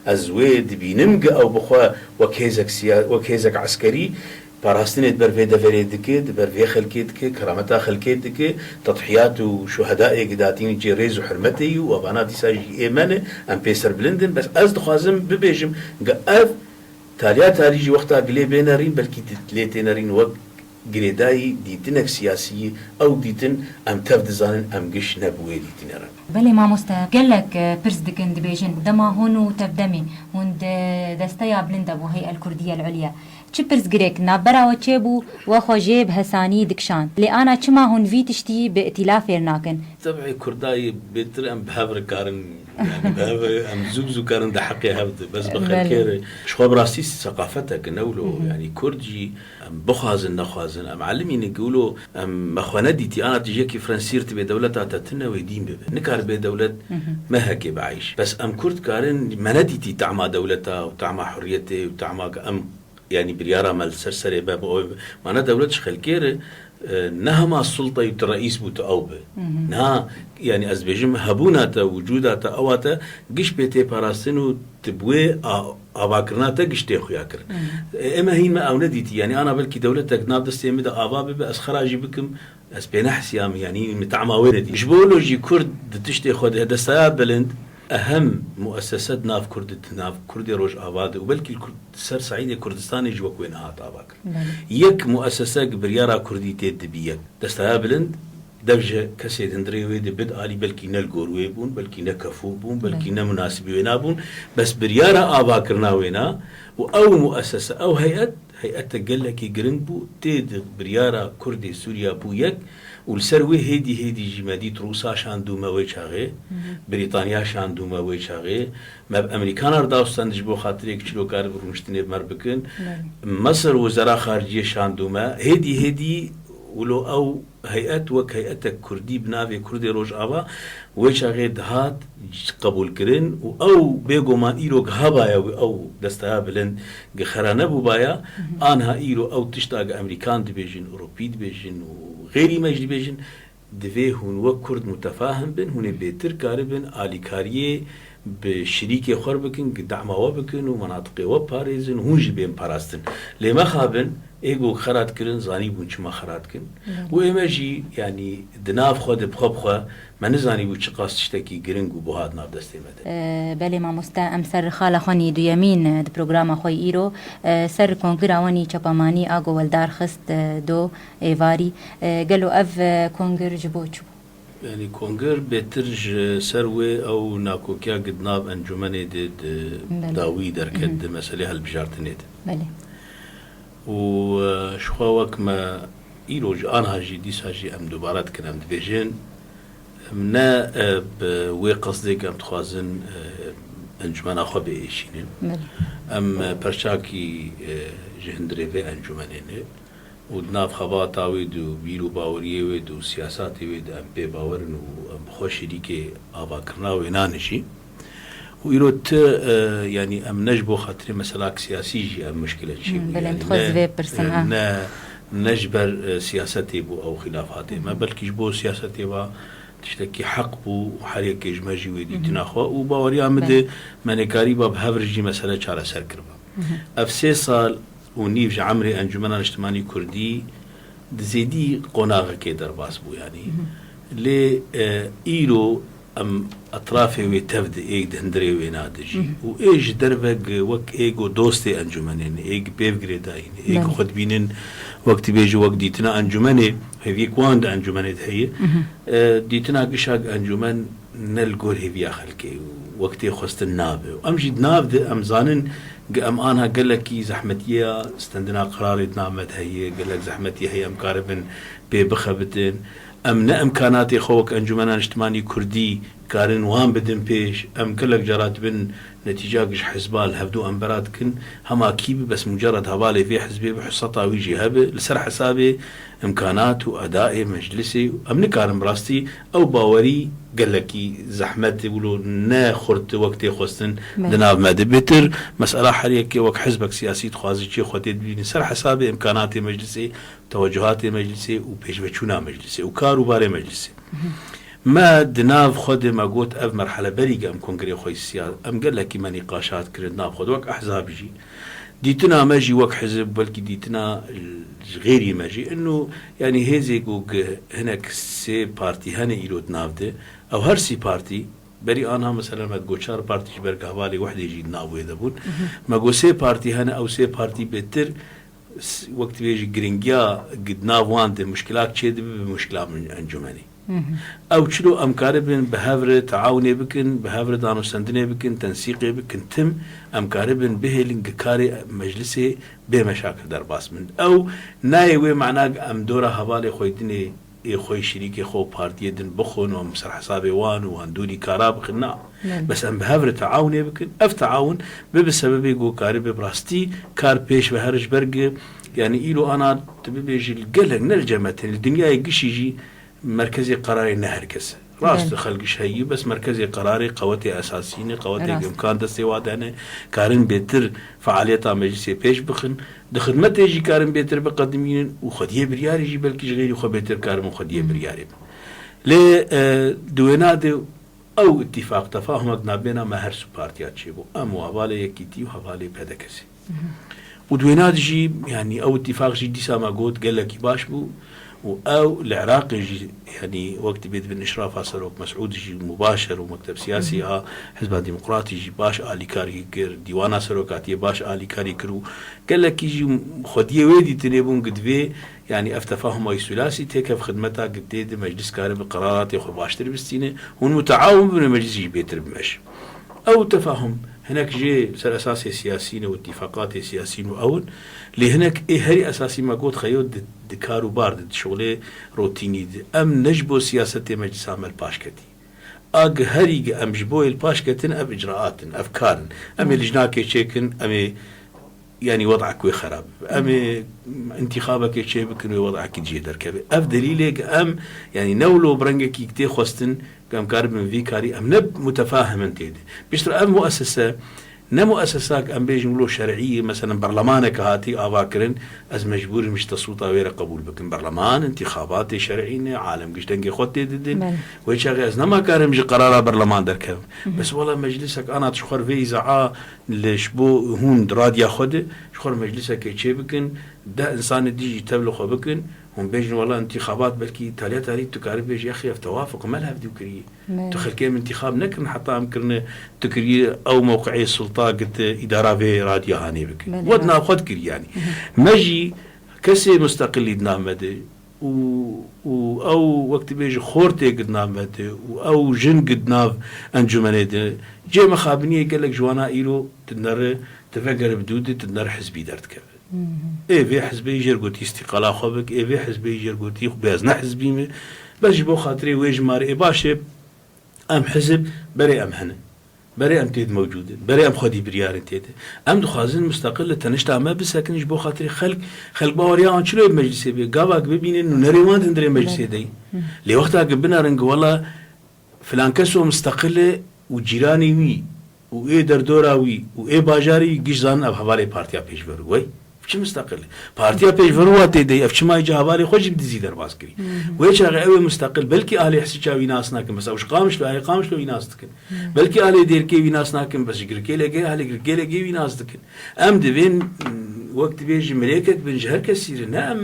ez wê dibînim ki ew bi xwe wek hêzek siya-, wek hêzek eskerî parastinê di ber vê deverê dike, di ber vê xelkê dike, kerameta xelkê dike, tedhiyat û şuhedayê ki datînî cê rêz û hurmetê yî û evana dîsa jî ê me ne, em pê serbilind in. Bes ez dixwazim bibêjim ki ev taliya talî jî wexta gilê bê nerîn, belkî di-, lê tê nerîn wek girêdayî dîtinek siyasî yî, ew dîtin em tev dizanin, em giş ne bi wê dîtinê re. Belê mamoste, gelek, e, pirs dikin, dibêjin, dema hûn û Tevdemê, hûn di desteya bilind de bû, Hey'el Kurdiye El Ulya. Çi pirsgirêk navbera we çêbû, we xwe jê bi hesanî dikişand. Lê ana çima hûn vî tiştî bi îtîlafê re nakin? Tebî Kurda yê bêtir em bi hev re karin, yanî bi hev re em zû bi zû karin di heqê hev de. Bes bi Belê. xelkê re. Ji xwe bi rastî seqafetek e, ne wilo, Hı hı. yanî Kurd jî em bixwazin nexwazin, em elimînin ki wilo em me xwe nedîtî, ana tu ji yekî Frensî re tu bê dewleta te tune wê dîn bibe. Nikare bê dewlet Hı hı. mehekê bieyş. Bes em Kurd karin me nedîtî tahma dewleta û tahma hurriyetê û tahma ki em, yanî biryara me li ser serê me bi ew, mana dewlet ji xelkê re, e, ne hema sulteyî tu reîs bû tu ew be. Hı hı. Niha, yanî ez dibêjim hebûna te, wicûda te, ewa te giş pê tê parastin û tu bi wê a-, avakirina te giş tê xuya kirin. Hı hı. E, ême hîn me ew nedîtî. Yanî ana belkî dewletek nav destê min de ava bibe, ez xera jî bikim, ez pê nehesiyam, yanî min tahma wê nedî. Ji bo lo jî Kurd di tiştê xwe de destaya bilind, ehem muessese di nav Kurd, di nav Kurdê Rojava de û belkî li Kurd-, ser saîdê Kurdistanê jî wek wê nehat ava kirin. Belê. Yek muessese gi biryara Kurdî tê dibî yek. Destaya Bilind dev ji kesê di hundirê wê de bid alî, belkî ne li gor wê bûn, belkî ne kefû bûn, belkî Belê. ne munasibî wê nabûn. Bes biryara avakirina wê na û ew muessese, ew heyet, heyete gelekî giring bû, tê di biryara Kurdê Sûriya bû yek û li ser wê hêdî hêdî jî me dît Rûsa şandû me wê çaxê, Brîtanya şandû me wê çaxê, me bi Emerîkana re dawstand ji bo xatirê çilo karibin rûniştinê bi me re bikin. Belê. Mesir wezera xariciyê şandû me, hêdî hêdî wilo ew heyet wek heyetek Kurdî bi navê Kurdê Rojava wê çaxê dihat qebûlkirin û ew bêguman îro gi hebaya wî ew Destaya Bilind gi xera nebûbaya, anha îro ew tişta gi Emerîkan dibêjin, Ewropî dibêjin û xêrî me jî dibêjin, divê hûn wek Kurd mutefahim bin, hûn ê bêtir karibin alîkariyê bi şirîkê xwe re bikin, gi dema we bikin û menatiqê we parêzin, hûn jî bên parastin. Lê mexabin, ê ku xera dikirin, zanîbûn çima xera dikin. Belê. Û ê me jî, yanî di nav xwe de bi xwe bi xwe, me nizanîbû çiqas tiştekî giring û buha di nav destê me de. E, belê mamoste, em ser xala xwe nî duyemîn, e, di programa xwe îro, e, ser kongira we nî çapemanî a ku we li dar xist, e, do êvarî. E, gelo ev, e, kongir ji bo çi bû? Yanî kongir bêtir ji ser wê ew nakokiya gi di nav encûmenê de di Belê. dawî derket Mhm. di meselê hilbijartinê de. Belê. Û, e, ji xwe wek me îro jî, anha jî, dîsa jî em dubare dikin, em dibêjin, em ne, e, bi wê qesdê ku em dixwazin, e, encûmena xwe biêşînin. Belê. Em, e, perçakî, e, ji hundirê vê encûmenê ne. Û di nav xebata wê de û bîr û baweriyê wê de û siyasatê wê de em pê bawer in û em bi xwe şirîkê avakirina wê nane jî. Û îro ti, e, yanî em ne ji bo xatirê meselak siyasî jî em muşkile çêbû. Hmm, belê, yanî em dixwazin ne, vê pirsin, e, ha. ne, ne ji ber, e, siyasetê bû ew xilaf hatê me, Hı hı. belkî ji bo siyasetê ve tiştekî heq bû û her yekê ji me jî wê Hı hı. dîtina xwe û baweriya min Belê. de me nêkarîba bi hev re jî mesele çareser kiriba. Hı hı. Ev sê sal û nîv ji emrê Encûmena Niştimanî Kurdî di zêdî qonaxekê derbas bû, yanî. Mhm. Lê, e, îro em etrafê wê tev de ê di hundirê wê nadijî. Mhm. Û ê ji derve gi wek ê go dostê encûmenê ne, ê gi pêv girêdayî ne, ê gi Belê. xwe dibînin wek dibêjî wek dîtina encûmenê, hêviyek wan di encûmenê de heye. Mhm. E, dîtina gişa gi encûmen ne li gor hêviya xelkê û wek tê xwestin nabe. Û em jî di nav de em zanin, em anha gelekî zehmetiya stendina qerarê di nav me de heye, gelek zehmetî heye em karibin pê bixebitin. Em ne imkanatê xwe wek Encûmena Niştimanî Kurdî karin wan bidin pêş. Em gelek cara dibin netîca giş hizba li hevdû em bera dikin. Hema kî bi bes mucerred hevalê vê hizbê bi huseta wî jî hebe. Li ser hesabê imkanat û edayê meclisê, em nikarin bi rastî ew bawerî gelekî zehmet wilo ne xurt wek tê xwestin Belê. di nav me de. Bêtir mesela her yekê wek hizbek siyasî dixwaze cihê xwe tê dibîne ser hesabê imkanatê meclisê, tewecuhatê meclisê û pêşveçûna meclisê û kar û barê meclisê. Me di nav xwe de me got ev merhele berî em kongrê xwe siya-, em gelekî me nîqaşat kirin nav xwe de wek ehzab jî. Dîtina me jî wek hizib, belkî dîtina ji xêrî me jî. Ino, yanî hêzê ku gi-, hinek sê partî hene îro di nav de, ew her sî partî, berî anha mesela me got çar partî ji ber ku hevalê wehdê jî di nav wê de bûn. Mhm. Me got sê partî hene, ew sê partî bêtir s-, wek dibêjî giringiya gi-, di nav wan de muşkilak çêdibe bi muşkila min-, encûmenê. Mhm. Ew çilo em karibin bi hev re teawunê bikin, bi hev re danûstendinê bikin, tensîqê bikin, tim em karibin bihêlin gi karê meclisê bê meşakil derbas bin. Ew nayê wê mana em dora hevalê xwe dinê ê xwe, şirîkê xwe û partiyê din bixwin û em ser hesabê wan û wan dûrî kara bixin, na. Belê. Bes em bi hev re teawunê bikin. Ev teawun bibe sebebê ku karibe bi rastî kar pêş ve here ji ber gi, yanî îro ana tu bibêjî li gelek ne li cem me tenê, li dinyayê gişî jî merkezê qerarê ne her kes e. Rast Belê. xelk ji heyî, bes merkezê qerarê qewetê esasî ne, qewetê Rast. imkan destê wa de ne, karin bêtir fealiyeta meclisê pêş bixin, di xidmetê jî karin bêtir biqedimînin û xwediyê biryarê jî belkî ji xêrî xwe bêtir karibin xwediyê Hı hı. biryarê bin. Lê, e, di wêna de ew îtîfaq tefahumek nabêna me her su partiya çêbû. Em û hevalê Yekîtî û hevalê P D K S. Û di wêna de jî, yanî ew îtîfaq jî dîsa me got gelekî baş bû. û ew li Iraqê jî, yanî wek dibê dibin îşrafa Serok Mesûd jî mubaşer û mekteb siyasî a Hizba Demokratî jî baş alîkarî kir, Dîwana Serokatiyê baş alîkarî kir û gelekî jî xwediyê wê dîtinê bûn ku divê, yanî ev tefahuma î sulasî têkev xidmeta ku tê di meclis karibe qeraratê xwe baştir bistîne, hûn mutaawin bibin, meclis jî bêtir bimeşin. Ew tefahum hinek jê ser esasê siyasî ne û îtîfaqatê siyasî ne û ew in, lê hinek ê herî esasî me got xeyo di, di kar û bar de, di şixulê rotînî de. Em ne ji bo siyasetê meclisa me li paş ketî. A gi herî gi em ji bo yê li paş ketin, ev icraat in, ev kar in. Em ê lijnakê çêkin, em ê, yanî, wed'ek wê xerab bibe. Em ê intîxabekê çêbikin, wê wed'ekî cihê derkeve. Ev delîlê gi em, yanî, ne wilo bi rengekî tê xwestin, ku em karibin vî karî, em ne mutefahim in tê de. Piştre ev muessese, ne muessesak em bêjin wilo şer'î ye, meselen berlemanek hatî ava kirin, ez mecbûr im ji te sûta wê re qebûl bikim. Berleman, intîxabatê şer'î ne, alem giş dengê xwe tê didin. Belê. Wê çaxê ez nema karim ji qerara berleman derkevim. Bes wela meclisek ana ji xwe re vê îzaa li ji bo hûn di radya xwe de, ji xwe re meclisekê çê bikin, deh insanê dî jî tevli xwe bikin, hûn bêjin wela intîxabat belkî taliya tarî tu karî bêjî, yexî ev tewafuk me li hevdû kiriye. Tu xelkê min întîxab nekirin, heta em kirine, tu kiriye ew mewqeyê sulta giti îdara vê radya hanê bike. Belê, We di rast. Nav xwe dikir yanî. Me jî kesê musteqilî di nav me de û, û ew wek tu bêjî xortê gi di nav me de û ew jin gi di nav encûmenê de cê mixabiniyê gelek ji wana îro tu nere, tu vegere bi dû de, tu nere hizbî derdikeve. Ê vê hizbê jêr gotî îstîqala xwe bik, ê vê hizbê jêr gotî bêz ne hizbî me. Bes ji bo xatirê wê jimarê, ê baş e, em hizib berê em hene. Berê em tê de mewcûd in. Berê em xwedî biryar in tê de. Em dixwazin musteqil li tenişta me bisekin ji bo xatirê xelk, xelk baweriya wan çilo yê bi meclisê bê. Gavak bibînin û nerê wan di hundirê meclisê de yî. Lê wexta ki binerin ki wela filan keso musteqil e û cîranê wî û ê derdora wî û ê bajarê wî giş zanin ev hevalê partiya pêşverû. Wey, ev çi musteqil e? Partiya pêşverû wa tê de ye, ev çima îca hevalê xwe jî bi dizî derbas kirî? Wê çaxê ew ê musteqil, belkî ahlê Hisiça wî nas nakin, bes ew ji Qamişlo, ahlê Qamişlo wî nas dikin. Belkî ahlê Dêrikê wî nas nakin, bes ji Girkêlekê, ahlê Girkêlekê wî nas dikin. Em divên, wek dibêjî, mirêkek bin ji her kesî re, ne em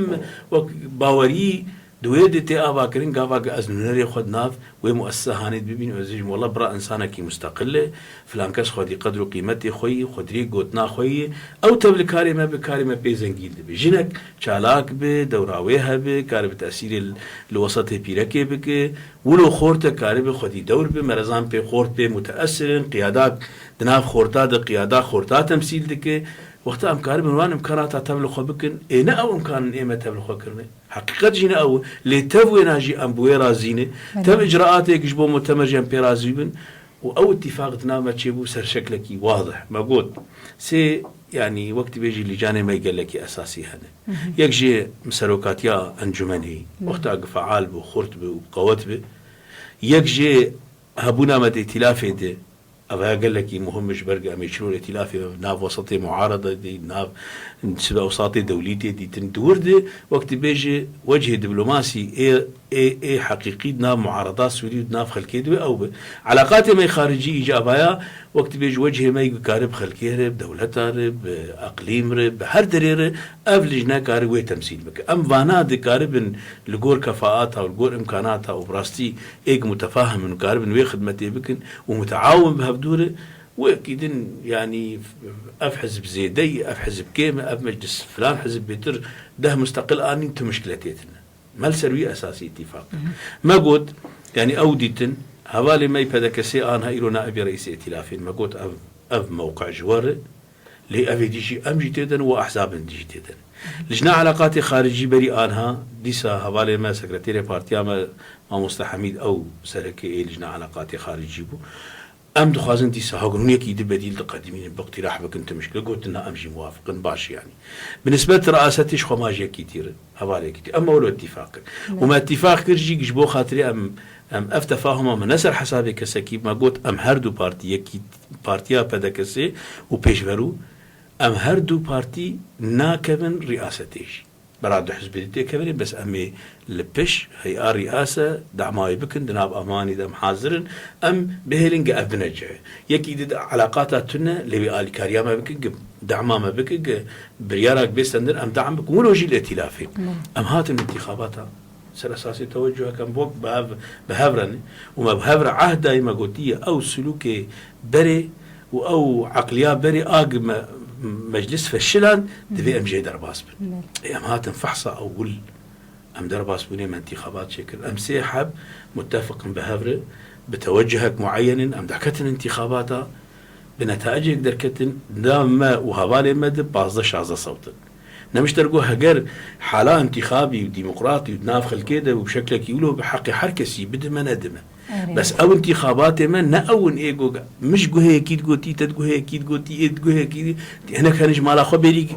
wek bawerî Di wê de tê ava kirin, gava ku ez nûnerê xwe di nav wê muessese hanê de bibînim, ez bêjim, wela bira, însanekî musteqil e, filan kes xwedî qedr û qîmetê xwe yî, xwedî gotina xwe yî, ew tevlikarê me bi karê me pê zengîn dibe. Jinek çalak bi, dewra wê hebe, karibe tesîrê li, li wesatê pîrekê bike, wilo xorte karibe xwedî dewr bi, merezan pê xort pê muteesir in, qiyadak di nav xorta de qiyada xorta temsîl dike. Wexta em karibin wan imkanata tevli xwe bikin, ê ne ew imkan in ê me tevli xwe kirine. Heqîqet jî ne ew e. Lê tev wêna jî em bi wê razî ne. Tev icraatêk ji bo mutemer jî em pê razî bin. Û ew îtîfaq di nav me çêbû ser şeklekî wadih. Me got, sê, yanî wek dibêjî lîcanê me gelekî esasî hene. Yek jê serokatiya encûmenê, wexta ku feal bû, xurt bi û qewet bi. Yek jê hebûna me di îtîlafê de, ev ya gelekî muhim e ji ber ku em ê çilo îtîlafê me nav wesatê muarede de, nav sibe wesatê dewlî tê dîtin. Di wir de wek dibêje wecihê diplomasî ê, ê, ê heqîqî di nav muareda Sûrî û di nav xelkê de wê ew be. Elaqatê me xaricî îca vaya wek dibêje wecihê me ku kare bi xelkê re, bi dewleta re, bi eqlîm re, bi her derê re ev lijne kare wê temsîl bike. Em vana dikaribin li gor kefaata û li gor imkanata û bi rastî êk mutefahim in, karibin wê xidmetê bikin û muteawin bi hevdû re, wekî din, yanî ev hizb zêde ye, ev hizb kêm e, ev meclis filan hizb bêtir deh musteqil anîn, tu mişkiletê tune. Me li ser wî esasî îtîfaq kir. Me got, yanî ew dîtin, hevalê me yê P D K S'ê anha îro naibê reîsê îtîlafê ne. Me got, ev, ev mewqe ji we re, lê ev ê dî jî em jî tê de ne û ehzabên dî jî tê de ne. Lijna Elaqatê Xaricî berî anha, dîsa hevalê me, sekreterê partiya me, Mamoste Hemîd, ew serekê ê Lijna Elaqatê Xaricî bû. Em dixwazin dîsa hagir hûn yekî di bedîl diqedimînin, biqtîrah bikin, tu mişkil gotin, na, em jî muwafiq in, baş e yanî. Bi nisbet riasetê ji xwe ma ji yekîtî re, hevalê yekîtî. Em wilo îtîfaq kir. Û me îtîfaq kir jî ji bo xatirê em, em ev tefahuma me ne ser hesabê kesekî, me got, em her du partî, yekî partiya P D K S û pêşverû, em her du partî nakevin riasetê jî. Bera du hizbê dî têkevin ê, bes em ê li piş heya riyase dema wê bikin, di nav emanî de em hazir in, em bihêlin ge ev bine cihê. Yekî dî di elaqata tune, lê wê alîkariya me bikin, ge dema me bikin, ge biryara ge bê stendin, em dam bikin. Wilo jî li îtîlafê. Em hatin întîxabata. Ser esasê tewecuhek em wek bi hev, bi hev re ne. Û me bi hev re ehd dayî, me gotiye ew silûkê berê û ew eqliya berê a gi me, meclis feşilan, divê em jê derbas bin. Belê. Ê, em hatin fehsa ewil. Em derbas bûnê me întîxabat çêkir. Em sê heb muttefiq in bi hev re, bi tewecuhek mueyen in, em derketin întîxabata, bi netayecek derketin, nav me û hevalê me de pazdeh şazdeh sewt in. Nemişter got, heger hala întîxabî û demokratî û di nav xelkê de û bi şeklekî wilo bi heqê her kesî bidime nedime. Erê. Bes ew întîxabatê me ne ew in ê go, min ji guheyekî digotî, te di guheyekî digotî, ê di guheyekî di-, hinek hene ji mala xwe bêrî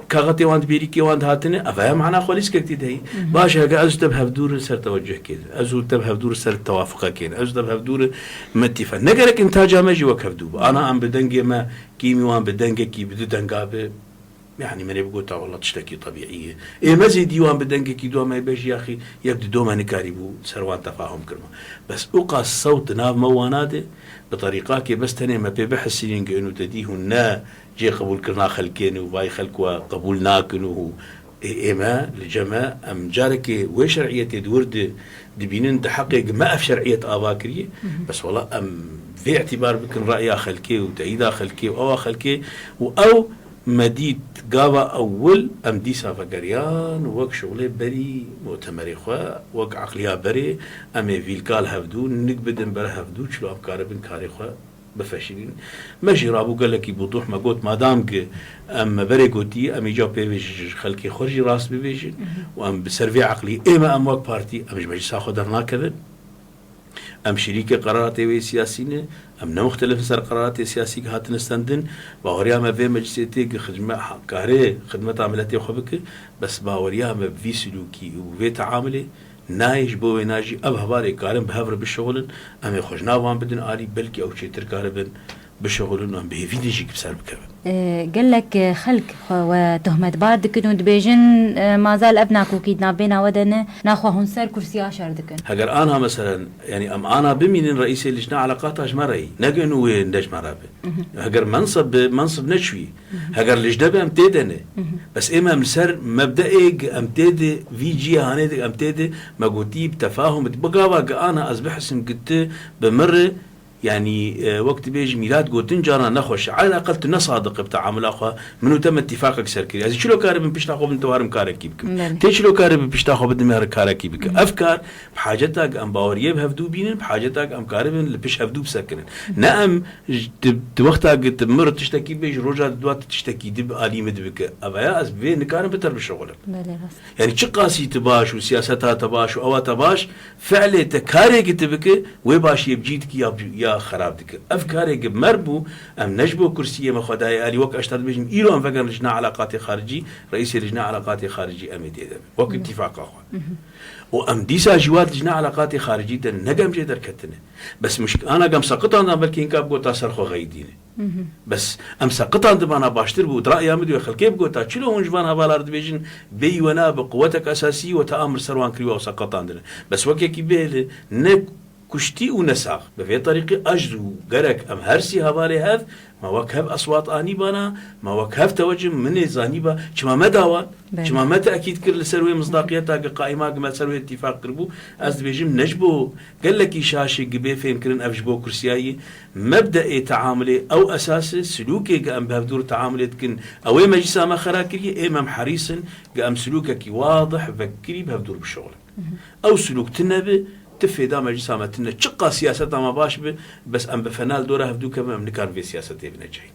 kaxetê wan di bêrîkê wan dihatine, ev ya mana xwe lîskek tê de heye. Mhm. Baş e, heger ez û te bi hevdûr in ser tewecuhkê de, ez û te bi hevdûr in ser tewafiqekê de, ez û te bi hevdûr in me tîfa. Ne gerek intaca me jî wek hevdû be. Ana em bi dengê me kîmî wan bi dengekî bi du denga be. Yanî, me nê bigota, wela tiştekî tebîî ye. Ê me zêdî wan bi dengekî dua me bêjî, yaxî yek di do me nikarîbû ser wan tefahum kirma. Bes û qas sewt di nav me wana de, bi terîqakê bes tenê me pê bihisînin, û te dî hûn ne cê qebûlkirina xelkê ne û vay xelk we qebûl nakin û ê, ê me, li cem me, em carekê wê şer'iyetê di wir de dibînin, di heqê gi me ev şer'iyet ava kiriye. Mhm. Bes wela em vê îtîbar bikin ra'ya xelkê û teyîda xelkê û ewa xelkê û ew Me dît gava ewil em dîsa vegeriyan wek şixulê berî mutemerê xwe, wek eqliya berê, em ê vîlka li hevdû nik bidin ber hevdû, çilo em karibin karê xwe bifeşînin. Me jî rabû gelekî bi duh me got, madam ki em me berê gotî, em îca pê vê ji xelkê xwe jî rast bibêjin û em bi ser vê eqlî ê me em wek partî em ji meclisa xwe dernakevin. Em şirîkê qeraratê wê siyasî ne, em ne muxtelif in ser qeraratê siyasî ki hatine stendin. Baweriya me vê meclisê tê ki xidme-, ha-, karê xidmeta miletê xwe bike, bes baweriya me bi vî silûkî û vê teamulê nayê, ji bo wê nayê jî ev hevalê karin bi hev re bişixulin, em ê xwe ji nav wan bidin alî, belkî ew çêtir karibin bişixulin û em bi hêvî de jî bi ser bikevin. E, gelek, e, xelk xwe we tohmetbar dikin û dibêjin, e, mazal ev nakokî di navbêna we de ne, naxwe hûn ser kursiya şer dikin. Heger ana, meselen, yanî em ana bimînin reîsê lijna eleqata ji me re yî. Ne gin wê ne ji me re be. Mhm. Heger mensib be, mensib neçûyî. Mhm. Heger lijne be, em tê de ne. Mhm. Bes ê me em li ser mebdeê em tê de, vî cîhanê de em tê de, me gotî bi tefahum, bi gava gi ana ez bihisim gi tu bi min re, Yanî, e, wek tu bêjî mîrat gotin carna nexweş e. Elaqel tu ne sadiq bi teamula xwe, min û te me tîfaqek ser kiriye. Ez ê çilo karibim pişta xwe bidim te warim karekî bikim. Belê. Tê çilo karibim pişta xwe bidim her karekî bikim. Hı hı. Ev kar bi haceta em baweriyê bi hevdû bînin, bi haceta em karibin li pişt hevdû bisekinin. Hı hı. Ne em ji, di, di wexta ki tu mir tiştekî bêjî, roja di dua tu tiştekî di bi alî min dibike. Ev ya ez bi vê nikarim bi te re bişixulim. Belê, rast. Yanî çi qasî tu baş û siyaseta te baş û ewa te baş, fiilê te karê ki tu bike, wê başiyê bi cî dikî ya, ya xerab dike. Ev karê ki mer bû, em ne ji bo kursiyê me xwe dayê alî, wek ez te dibêjim, îro em vegerin lijna eleqatê xaricî, reîsê lijna eleqatê xaricî em ê tê de bin. Wek Hı. îtîfaqa xwe. Hı hı. Û em dîsa jî wa lijna eleqatê xaricî de ne gem jê derketine. Bes muşk-, ana gem seqitan da belkî hinka bigota ser xwe xeyidîne. Mhm. Bes em seqitan dibana baştir bû, di ra'ya min de wê xelkê bigota, çilo hûn ji van hevalar dibêjin, bêyî we nabe quwetek esasî we te amir ser wan kiriye û seqatan dine. Bes wekekî bêhêle ne kuştî û ne sax. Bi vê terîqî ez û gerek em her sî hevalê hev, me wek hev eswat anî bana, me wek hev tewecin, min ê zanîba, çima me dawan, Belê. çima me te'kîd kir li ser wê misdaqiyeta ki qaîma ki me ser wê îtîfaq kiribû, ez dibêjim ne ji bo gelekî şaşê ki bê fêmkirin ev ji bo kursiyayî, Mebdeê teamulê ew esas e, silûkê ge em bi hevdûr teamulê dikin, ew ê meclisa me xera kiriye, ê me em herîs in ge em silûkekî wadih, vekkirî bi hevdûr bişixulin. Mhm. Ew silûk tune bi, ti fêda meclisa me tune. Çiqas siyaseta me baş bi, bes em bi fena li dora hevdû kevin, em nikarin vê siyasetê bine cihê.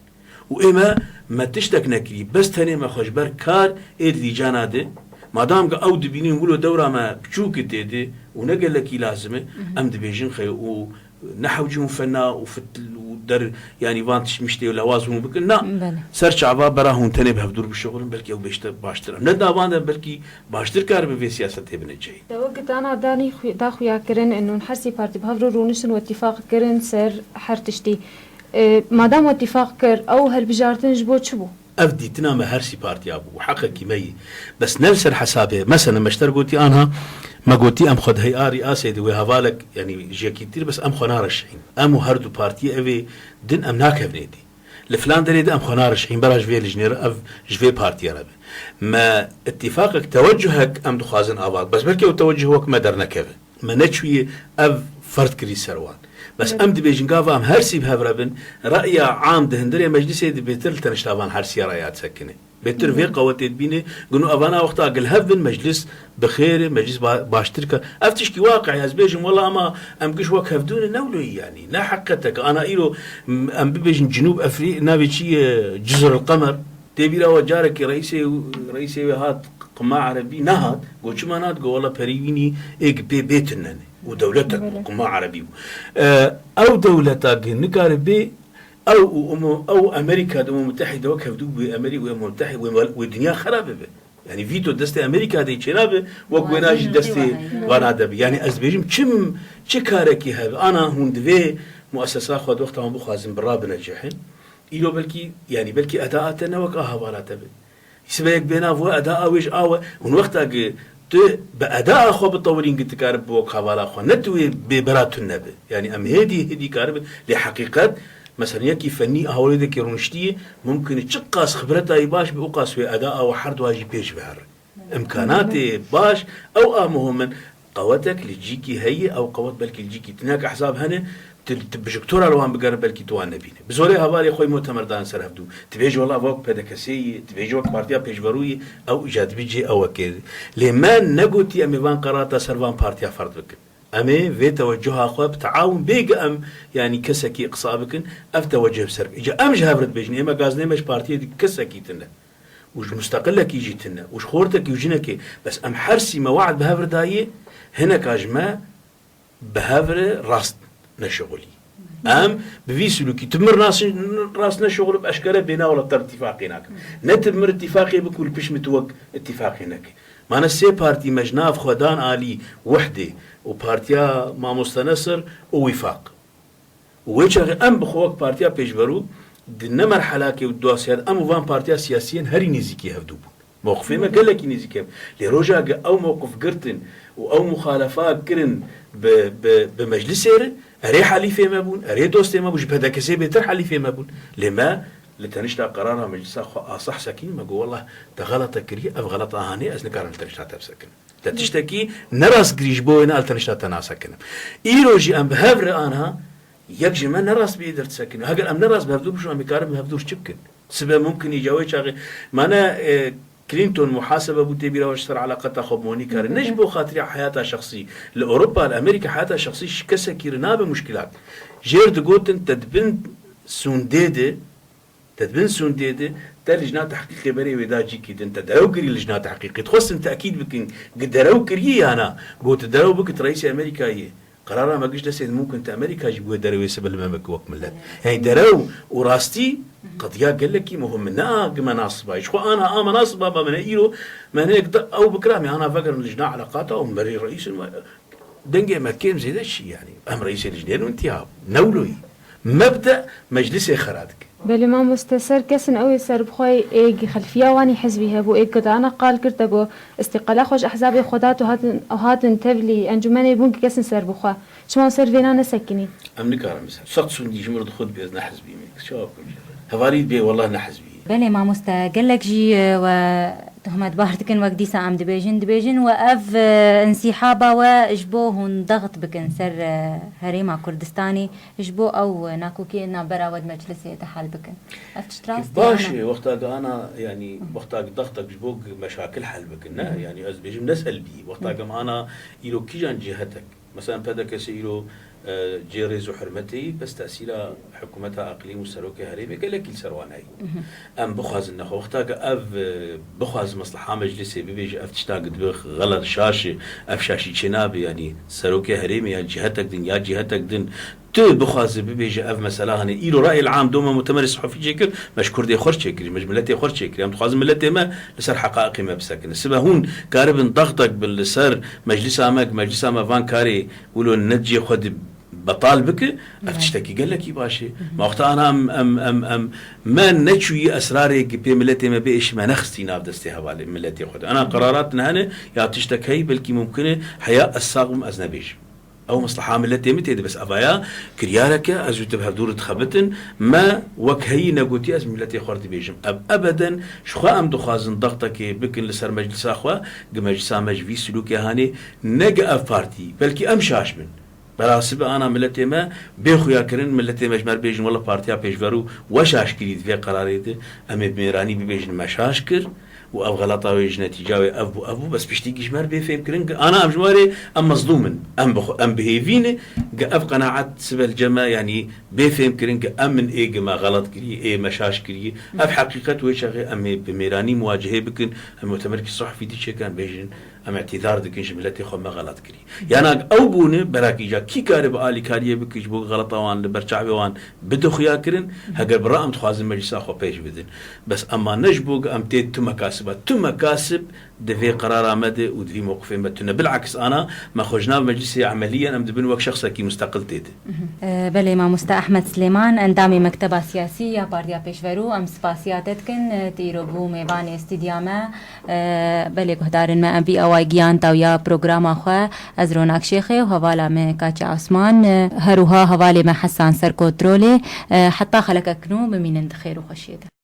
Û ê me, me tiştek nekirî, bes tenê me xwe ji ber kar ê di dîcana de, madam ge ew dibînin wilo dewra me biçûk e tê de û ne gelekî lazim e, Mhm. em dibêjin xeyr û ne hewcî hûn fena û fitil û der, yanî van tişt miştê û lewaz hûn bikin. Na, Belê. ser çava bera hûn tenê bi hevdûr bişixulin, belkî ew bêşte baştir. Em ne davan de belkî baştir karibin vê siyasetê bine cihê. Te wek dana danî xu-, da xuya kirin, in hûn her sê partî bi hev re rûniştin û îtîfaq kirin ser her tiştî. E, madam we îtîfaq kir, ew hilbijartin ji bo çi bû? Ev dîtina me her sî partiya bû, heqekî me yî. Bes ne li ser hesabê, meselen, me ji te re gotî anha, me gotî em xwe di heya rîasê de wê hevalek, yanî ji yekîtir, bes em xwe nareşeyin. Em û her du partiyê evê din em nakevnê dî. Li filan derê de em xwe narişîn, bera ji vê lijnê re, ev ji vê partiyê re be. Me îtîfaqek, tewecuhek em dixwazin ava, bes belkî ew tewecuh wek me dernekeve. Me neçûyê ev ferd kirî ser wan. Bes Evet. em dibêjin, gava em hersî bi hev re bin, reya am di hundirê meclisê de bêtir li tenişta van hersiya reya disekine. Bêtir vê Evet. qewetê dibîne, gunu evana wexta gil hev bin, meclis bi xêr e, meclis ba-, baştir ke. Ev tişkî waqi ye, ez bêjim, wela ama em giş wek hevdû ne, ne wilo ye yanî, ne heqetek. Ana îro, m-, em bibêjin Cinûb Efrî-, navê çi ye, Cizr el Qemer. Tê bîra we carekê reîsê, reîsê wê hat Qima Erebî, nehat. Got, çima nehat? Got, wela perîwînî ê gi pê bê tune ne. Û dewletek bû, Belê. Qima Erebî bû. E, ew dewleta gi nikare bê, ew û Umo-, ew Amerîka di Umem Mutehîde wek hevdû bû, Amerî û Umem Mutehîde wê, wê dinya xerabe be. Yanî vîto destê Amerîka de çênabe, wek wêna jî destê vana de be. Yanî ez dibêjim, çim, çi karekî hebe, ana hûn divê muesesa xwe di wexta hûn bixwazin bi rabine cihê. Îro belkî, yanî belkî eda a te ne wek a hevala te be. Sibe yek bênav we, eda a wê ji a we. Hûn wexta ki tu bi eda a xwe bitewirîn ki tu karib bi wek hevala xwe. Ne tu wê bê bera tune be. Yanî em hêdî, hêdî karibin. Lê heqîqet, mesela yekî fennî a holêdekê rûniştiyê, mumkin e çiqas xibreta wî baş be, û qas wê eda a we her dua jî pêş ve here. Îmkanatê baş, ew a muhim in. Qewetek li cîkî heye, ew qewet belkî li cîkî tune, ke ehzab hene, tu, tu bijiktora li wan bigere, belkî tu wan nebîne. Bi zorê hevalê xwe yê mutemer dan ser hevdû. Tu bêjî wela ev wek P D K S yê, tu bêjî wek partiya pêşverû yê, ew îca dibî cihê ew wekê. Lê me negotî em ê van qerarata ser van partiya ferd bikin. Em ê vê tewecuha xwe bi teawun bêgi em, yanî kesekî qisa bikin, ev tewecuh bi ser bikin. Îca em ji hev re dibêjin, ê me gazinê me ji partiyê di kesekî tune. Û ji musteqilekî jî tune. Û ji xortekî û jinekê. Bes em her sî me we'd bi hev re dayê, hineka ji me bi hev re rast neşixulî. Em bi vî silûkî, tu mir nas-, rast neşixulî, bi eşkere bêna wela te îtîfaqê nakim. Ne tu mir îtîfaqê bik û li pişt min tu wek îtîfaqê neke. Mane sê partî me ji nav xwe dan alî Wihdê û partiya Mamoste Nesir û Wîfaq. Û wê çaxê em bi xwe wek partiya pêşverû di ne merhelakê û dosya de em û van partiya siyasiyên herî nêzîkî hevdû bûn. Mewqifê me gelekî nêzîk hebû. Lê roja ge ew mewqif girtin û ew muxalefa kirin bi, bi, bi meclisê re, erê helîfê me bûn, erê dostê me bûn, ji P D K S'ê bêtir helîfê me bûn. Lê me li tenişta qerara meclisa xwe asah sekîn, me got, "Wellah, te xelete kiriye, ev xeleta hanê, ez nikarim li tenişta te bisekinim." Te tiştekî ne rastgirî ji bo wê ne li tenişta te nasekinim. Îro jî em bi hev re anha yek ji me ne rast bî derdisekine. Heger em ne rast bi hevdû bişon, em ê karin bi hevdû çi bikin? Sibe mumkin îca wê çaxê. Mane, e, Clinton muhasebe bû tê bîra we ji ser eleqeta xwe bi Monî kare. Ne ji bo xatiriya heyata şexsî. Li Ewropa, li Amerîka heyata şexsî ji kesekî re nabe muşkilat. Jêr digotin te di bin sûndê de Te di bin sûndê de te lijna tehqîqê berê wê da cîkî din, te derew kirî lijna tehqîqê. Dixwestin tekîd bikin, gi derew kirî ya na? Got, derew bikit reîsê Amerîkayê. Qerara me giş destê de mumkin te Amerîka jî bi wê derewê sibe li me bike wek millet. Hey derew û rastî qediya gelekî muhim e. Ne a gi me nasiba. Ji xwe anha a me nasiba ba me ne îro, me hinek da ew bikira me ana vegerin lijna eleqata û berê reîsin we. Dengê me kêm zêde çi yanî? Em reîsê lijnê ne intihab. Ne wilo yî. Mebde meclisê xera dike. Belê mamoste, ser kesin ew ê serbixwe ê xelfiya wanî hizbî hebû, ê gotana qal kir te got, îstîqala xwe ji ehzabê xwe dat û hatin, û hatin tevlî encûmenê bûn ki kesin serbixwe. Çima ser vêna nesekinî? Em nikarin biser. Sed sûndî ji mir dixwe dibê ez ne hizbî me. Çawa bikim jê re? Hevalî dibê wellah ne hizbî. Belê mamoste, gelek jî, e, we tohmetbar dikin, wek dîsa em dibêjin, dibêjin we ev, e, însîhaba we ji bo hûn dext bikin ser, e, herêma Kurdistanê, ji bo ew, e, nakokiyên navbera we di meclisê de hel bikin. Ev tişt rast e, Baş ana? E, wexta ge ana, yanî, wexta ge dextek ji bo ge meşakil hel bikin, ne? Hı hı. Yanî, ez dibêjim ne selbî. Wexta Hı. ge em ana îro kîjan cîhetek, Mesela P D K S îro, e, cê rêz û hurmetê yî, bes tesîra hikûmeta eqlîm û serokê herêmê gelekî li ser wan heye. Mhm. Em bixwazin nexwe wexta ke ev, e, bixwaz mesleha meclisê bibêje ev tişta ki dibe xelet şaş e, ev şaşî çênabe, yanî serokê herêmê ya cîhetek din ya cîhetek din tu bixwaze bibêje ev mesela hane îro rayê li am doma mutemerê sihufî çêkir, me ji kurdê xwe çêkirî, me ji miletê xwe çêkirî. Em dixwazin miletê me li ser heqaiqê me bisekine. Sibe hûn karibin dextek bin li ser meclisa me, meclisa me van karê wilo ne cihê xwe di betal bike, ev Evet. tiştekî gelekî baş e. Mhm. Ma wexta ana em, em, em, em, me neçûyî esrarê ki pê miletê me bê êşî me nexistî nav destê hevalê miletê xwe de. Ana qerarat ne hene ya tiştek heyî belkî mumkin e heya ez sax bim ez nebêjim. Ew mesleha miletê min tê de, bes evaya kiryareke ez û tu bi hevdû re dixebitin, me wek heyî negotiye, ez miletê xwe re dibêjim. Ev ebeden ji xwe em dixwazin dextekê bikin li ser meclisa xwe, gi meclisa me ji vî silûkê hanê, ne gi ev partî, belkî em şaş bin. Berasibe ana miletê me bê xuya kirin, miletê me ji me re bêjin, wela partiya pêşverû we şaş kirî di vê qerarê de, em ê bi mêranî bibêjin me şaş kir. û ev xelata wê ji netîca wê ev bû, ev bû, bes piştî gî ji me re bê fêmkirin, ana em ji me re em mezlûm in. Em bi xwe, em bi hêvî ne, gi ev qenaet sibe li cem me, yanî bê fêmkirin gi em min ê gi me xelat kiriye, ê me şaş kiriye. Ev heqîqet wê çaxê em ê bi mêranî muwacehê bikin, em mutemerkî suhfî dî çêkin, em bêjin, em îtîzar dikin ji miletê xwe me xelat kiriye. Yana ew bûne, berakî ca kî kare bi alîkariyê bike ji bo xelata wan li ber çavê wan bide xuya kirin, heger bi ra em dixwazin meclisa xwe pêş bidin. Bes ema ne ji bo em tê tu mekasiba. Tu mekasib di vê qerara me de û di vî mewqifê me tune. Bilaks ana me xwe ji nav meclisê emeliyen em dibin wek şexsekî musteqil tê de. E, belê, mamoste Ehmed Silêman, endamê Mekteba Siyasî ya Partiya Pêşverû, em spasiya te dikin. E, tu îro bû mêvanê stûdya me. E, belê, guhdarên me, em vî awayî giyan dawiya programa xwe. Ez Ronak Şêxê û hevala me Kaçe Osman, e, her wiha hevalê me Hesan ser kontrolê, e, heta xelekek nû bimînin di xêr û xweşiyê de.